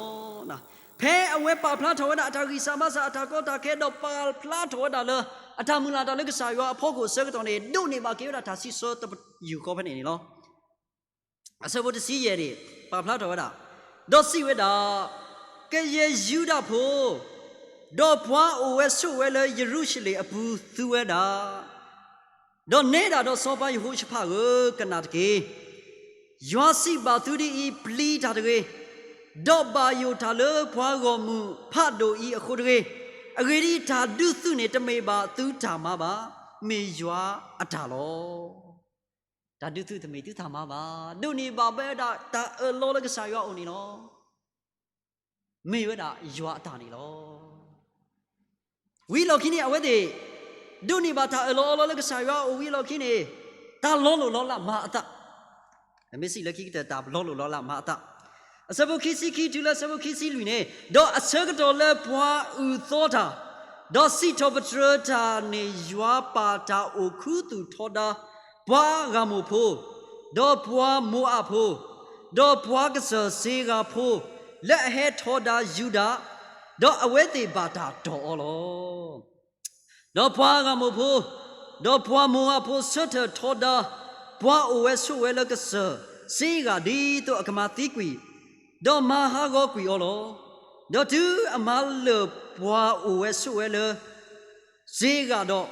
ၤ. ဖဲအဝဲပာ်ဖျါထီၣ်ဝဲဒၣ်အတၢ်ဂံၢ်စၢ်ဘါစၢ် အတၢ်ကီတၢ်ခဲ ဒီးပာ်ဖျါထီၣ်ဝဲဒၣ်လၢ အတၢ်မုၢ်လၢ်တၢ်လၢကစၢ်ယွၤအဖီခိၣ်အဆၢကတီၢ်န့ၣ် ဒိးန့ၢ်ဘၣ်က့ၤဝဲဒၣ်တၢ်စံးဆၢတယူၢ်ဃီဖဲန့ၣ်န့ၣ်လီၤ. အဆၢဖိတဆံယဲၢ်န့ၣ် ပာ်ဖျါထီၣ်ဝဲဒၣ်, ဒီးစံးဝဲဒၣ်, ကယဲၢ်ယူဒၤဖိ, ဒီးပှၤအိၣ်ဝဲဆိးဝဲလၢယရူၤၡလ့ၣ်အပူၤသူဝဲဒၣ်, ဒီးနဲဒၣ်ဒီးစီၤပၤယဟိၤၡဖးဧၢ, ကနၣ်တက့ၢ်. ယွၤစံးဘၣ်သုဒ်အံၤ, ပျံၤတၢ်တဂ့ၤ, ဒီးဘၣ်ယိၣ်တၢ်လၢပှၤဂီၢ်မုၢ်ဖးဒိၣ်အံၤအဃိတဂ့ၤ. အဂ့ၢ်ဒ်အံၤ, တၢ်ဒုးသုးန့ၣ်တမ့ၢ်ဘၣ်သုတၢ်မၤဘၣ်, မ့ၢ်ယွၤအတၢ်လီၤ. တၢ်ဒုးသုးတမ့ၢ်သုတၢ်မၤဘၣ်, ဒိးန့ၢ်ဘၣ်ဝဲဒၣ်တၢ်အၢၣ်လီၤလၢကစၢ်ယွၤအအိၣ်န့ၣ်လီၤ. မ့ၢ်ဝဲဒၣ်ယွၤအတၢ်န့ၣ်လီၤ. ဝံၤလီၢ်ခံန့ၣ် အဝဲသ့ၣ် ဒိးန့ၢ်ဘၣ်တၢ်အၢၣ်လီၤအီလီၤလၢကစၢ်ယွၤအအိၣ်ဝံၤလီၢ်ခံန့ၣ်, တၢ်လီၤလိၢ်လီၤလးမၤအသး, မ့ၢ်စံးလၢခံကတၢၢ် တၢ်လီၤလိၢ်လီၤလးမၤအသး, အဆၢဖိခံဆံခံတုၤလၢအဆၢဖိခံဆံလွံၢ်န့ၣ်, ဒီးအဆၢကတီၢ်လၢပှၤအုၣ်သီတၢ်, ဒီးစံးထီၣ်ပတြၢၤတၢ်န့ၣ် ယွၤပာ်တၢ်အိၣ်ခူသူၣ်ထီဒါ ပှၤအမ္မုၣ်ဖိ, ဒီးပှၤမိၤအၤဖိ, ဒီးပှၤကစၢၢ်စ့ဂၤဖိ, လၢအဟဲထီဒါယူဒၤ, ဒီးအဝဲသ့ၣ်ဘၣ်တၢ်တီၢ်အီၤလီၤ. ဒီးပှၤအမ္မုၣ်ဖိ, ဒီးပှၤမိၤအၤဖိဆၢထၢၣ်ထီဒါ ပှၤအိၣ်ဝဲဆိးဝဲလၢကစၢၢ်စ့အဂၤ ဒ်သိးအကမၤသံကွံာ်, ဒီးမၤဟးဂီၤကွံာ်အီၤလီၤ. ဒီးတုၤအမၤလၢာ်ပှၤအိၣ်ဝဲဆိးဝဲလၢ စ့အဂၤဒီး,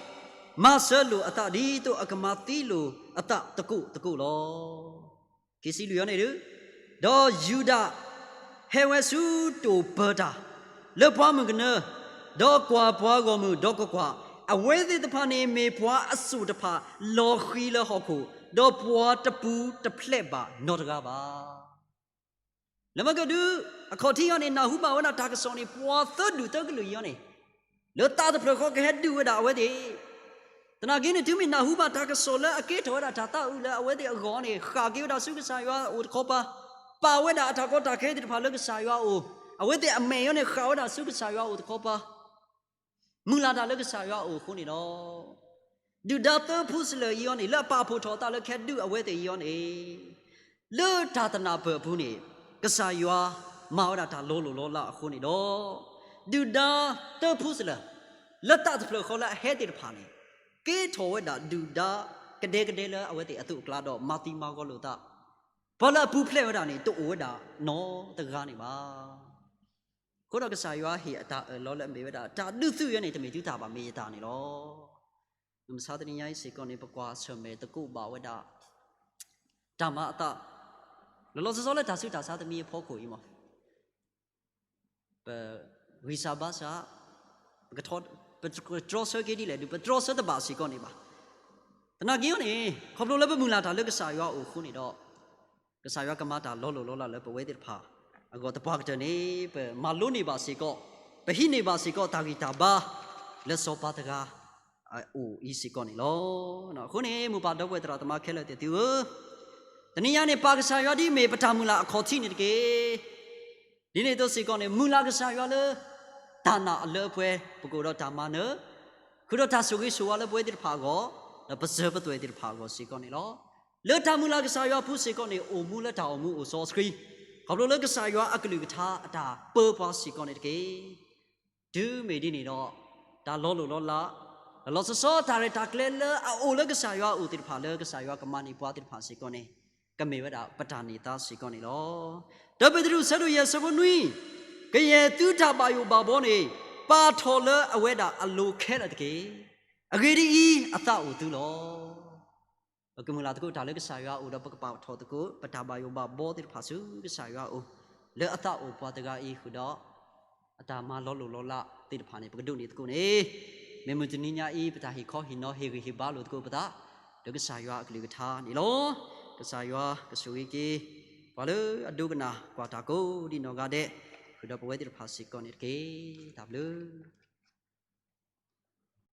မၤစၢၤလိာ်အသးဒ်သိးအကမၤသံလိာ်အသးသကိးသကိးလီၤ. ခံဆံလွံၢ်အံၤန့ၣ်ဒုး, ဒီးယူဒၤဟဲဝဲဆူတိၢ်ပၢၤတၢ် လၢပှၤမုၢ်ကနၢ, ဒီးကွၢ်ပှၤဂီၢ်မုၢ်, ဒီးကွၢ်ကွၢ်, အဝဲသ့ၣ်တဖၣ်န့ၣ်မ့ၢ်ပှၤအစိၣ်တဖၣ်လီၤဃံၤလၢဟီၣ်ခိၣ်, ဒီးပှၤတပူၤတဖျဲးဘၣ်နီတဂၤဘၣ်. လၢမ့ၢ်ကဒုး အခီၣ်ထံးအံၤန့ၣ် နၢ်ဟူဘၣ်ဝဲဒၣ်တၢ်ကစီၣ်န့ၣ် ပှၤသၢဒူၣ်သၢကလုာ်အံၤန့ၣ်, လၢသးတဖျၢၣ်ဃီကဟဲဒုးဝဲဒၣ်အဝဲသ့ၣ်, သနာ်က့န့ၣ် တုၤမ့ၢ်နၢ်ဟူဘၣ်တၢ်ကစီၣ်လၢအကဲထီၣ်ဝဲဒၣ်တၢ်သးအုးလၢအဝဲသ့ၣ်အဂီၢ်န့ၣ် ဃၣ်က့ၤဝဲဒၣ်ဆူကစၢ်ယွၤအအိၣ်တခီပၤ, ပာ်ဝဲဒၣ်အတၢ်ကီတၢ်ခဲသ့ၣ်တဖၣ်လၢကစၢ်ယွၤအအိၣ်, အဝဲသ့ၣ်အမဲာ်အံၤန့ၣ် ဃၣ်ဝဲဒၣ်ဆူကစၢ်ယွၤအအိၣ်တခီပၤ မုၢ်လၢ်တၢ်လၢကစၢ်ယွၤအအိၣ်အဃိန့ၣ်လီၤ. ဒုၣ်ဒါသၢဖိစလၢၤအံၤအံၤန့ၣ် လၢအပာ်ဖှိၣ်ထီၣ်အသးလၢကဟဲဒုးအဝဲသ့ၣ်အံၤအံၤန့ၣ်, လၢတၢ်တနၢ်ပၢၢ်အပူၤန့ၣ် ကစၢ်ယွၤမၤဝဲဒၣ်တၢ်လီၤလိၢ်လီၤလးအဃိန့ၣ်ဒီး, ဒုၣ်ဒါသၢဖိစလၢၤ လၢသးတဖျၢၣ်ဃီလၢအဟဲသ့ၣ်တဖၣ်န့ၣ် ကဲထီၣ်ဝဲဒၣ်ဒုၣ်ဒါကဒဲကဒဲလၢအဝဲသ့ၣ်အသိးအကျါဒီး မၤသံမၤဂီၤလိာ်သး, ပှၤလၢအပူၤဖျဲးဝဲဒၣ်န့ၣ် တအိၣ်ဝဲဒၣ်နီတဂၤန့ၣ်ဘၣ်. အဃိဒီးကစၢ်ယွၤဟ့ၣ်အတၢ်အၢၣ်လီၤလၢအမ့ၢ်ဝဲဒၣ် တၢ်ဒုးသုးအံၤန့ၣ် တမ့ၢ်သုတၢ်ဘၣ် မ့ၢ်ယတၢ်န့ၣ်လီၤ. မုၢ်မဆါတနံၤညါအံၤစ့ၢ်ကီးန့ၣ် ပကွၢ်ဆၢၣ်မဲာ်သကိးဘၣ်ဝဲဒၣ် တၢ်မၤအသး လီၤလီၤဆီဆီလၢတၢ်ဆူးတၢ်ဆါတမံၤအဖီခိၣ်အံၤမး ပဂံၢ်စၢ်ဘါစၢ်, ပကတြီဆၢက့ၤဒ်လဲၣ်ဒုး ပတြီဆၢတဘၣ်စ့ၢ်ကီးန့ၣ်ဘၣ်. သနာ်က့အံၤန့ၣ် ခီဖျိလၢပမုၢ်လၢ်တၢ်လၢကစၢ်ယွၤအအိၣ်အဃိန့ၣ်ဒီး ကစၢ်ယွၤကမၤတၢ်လီၤလိၢ်လီၤလးလၢပဝဲသ့ၣ်တဖၣ်အဂီၢ် သပှၢ်ကတၢၢ်န့ၣ် ပမၤလိန့ၢ်ဘၣ်စ့ၢ်ကီး, ပဟံးန့ၢ်ဘၣ်စ့ၢ်ကီးတၢ်ဂံၢ်တၢ်ဘါ လၢစီၤပၤတဂၤအအိၣ်အံၤစ့ၢ်ကီးန့ၣ်လီၤ. အဃိန့ၣ် မိၢ်ပၢ်ဒီပုၢ်ဝဲၢ်သရၣ်သမါခဲလၢာ်သ့ၣ်သုဧၢ, တနံၤညါန့ၣ် ပၢ်ကစၢ်ယွၤဒ်အမ့ၢ်ပတၢ်မုၢ်လၢ်အခီၣ်ထံးန့ၣ်တက့ၢ်. ဒ်န့ၣ်အသိးစ့ၢ်ကီးန့ၣ် မုၢ်လၢ်ကစၢ်ယွၤလၢ တၢ်နာ်အလၢအပှဲၤ ပကအိၣ်ဒီးတၢ်မၤနၢၤ, ဃုာ်ဒီးတၢ်ဆိၣ်ဂ့ၤဆိၣ်ဝါလၢပဝဲသ့ၣ်တဖၣ်အဂီၢ်, ဒီးပစၢၤပသွဲၣ်သ့ၣ်တဖၣ်အဂီၢ်စ့ၢ်ကီးန့ၣ်လီၤ. လၢတၢ်မုၢ်လၢ်ကစၢ်ယွၤအပူၤစ့ၢ်ကီးန့ၣ် အိၣ်မူလၢတၢ်အိၣ်မူအိၣ်စီဆှံ, ခီဖျိလၢကစၢ်ယွၤအကလုၢ်ကထါအတၢ်ပၢပှၤစ့ၢ်ကီးန့ၣ်တက့ၢ်. တုၤမ့ၢ်ဒ်န့ၣ်ဒီး တၢ်လီၤလိၢ်လီၤလး, လီၤလီၤဆီဆီတၢ်ရဲၣ်တၢ်ကျဲၤလၢအအိၣ်လၢကစၢ်ယွၤအအိၣ်သ့ၣ်တဖၣ်လၢကစၢ်ယွၤကမၤန့ၢ်ပှၤသ့ၣ်တဖၣ်စ့ၢ်ကီးန့ၣ် ကမ့ၢ်ဝဲဒၣ်ပတၢ်န့ၢ်သါစ့ၢ်ကီးန့ၣ်လီၤ. တၢပ့းတရူး ဆၢဒိၣ်ယဲၢ် ဆၢဖိနွံ, ကယဲၢ်သုတၢ်ဘၣ်ယိၣ်ဘၣ်ဘီန့ၣ် ပာ်ထီၣ်လၢအဝဲဒၣ်အလိၤခဲလၢာ်တက့ၢ်. အဂ့ၢ်ဒ်အံၤ, အသးအိၣ်သုလီၤ. ပကမုၢ်လၢ်သကိးတၢ်လၢကစၢ်ယွၤအအိၣ်ဒီး ပကပာ်ထီၣ်သကိး ပတၢ်ဘၣ်ယိၣ်ဘၣ်ဘီသ့ၣ်တဖၣ်ဆူကစၢ်ယွၤအအိၣ်, လၢအသးအိၣ်ပှၤတဂၤအံၤဃုာ်ဒီး အတၢ်မၤလီၤလိၢ်လီၤလးသ့ၣ်တဖၣ်န့ၣ် ပကဒိးန့ၢ်သကိးန့ၣ်, မ့ၢ်မုၢ်တနံၤညါအံၤ ပတၢ်ဟ့ၣ်ခီဟ့ၣ်နီၤဟ့ၣ်ဂံၢ်ဟ့ၣ်ဘါလိာ်သကိးပသး လၢကစၢ်ယွၤအကလုၢ်ကထါန့ၣ်လီၤ. ကစၢ်ယွၤကဆိၣ်ဂ့ၤက့ၤ ပှၤလၢအဒိကနၣ်ကွၢ်တၢ်ကိးဒံးနီၢ်ဂၤဒဲး ဃုာ်ဒီးပဝဲသ့ၣ်တဖၣ်စ့ၢ်ကီးန့ၣ်တက့ၢ်. တၢ်ဘျုး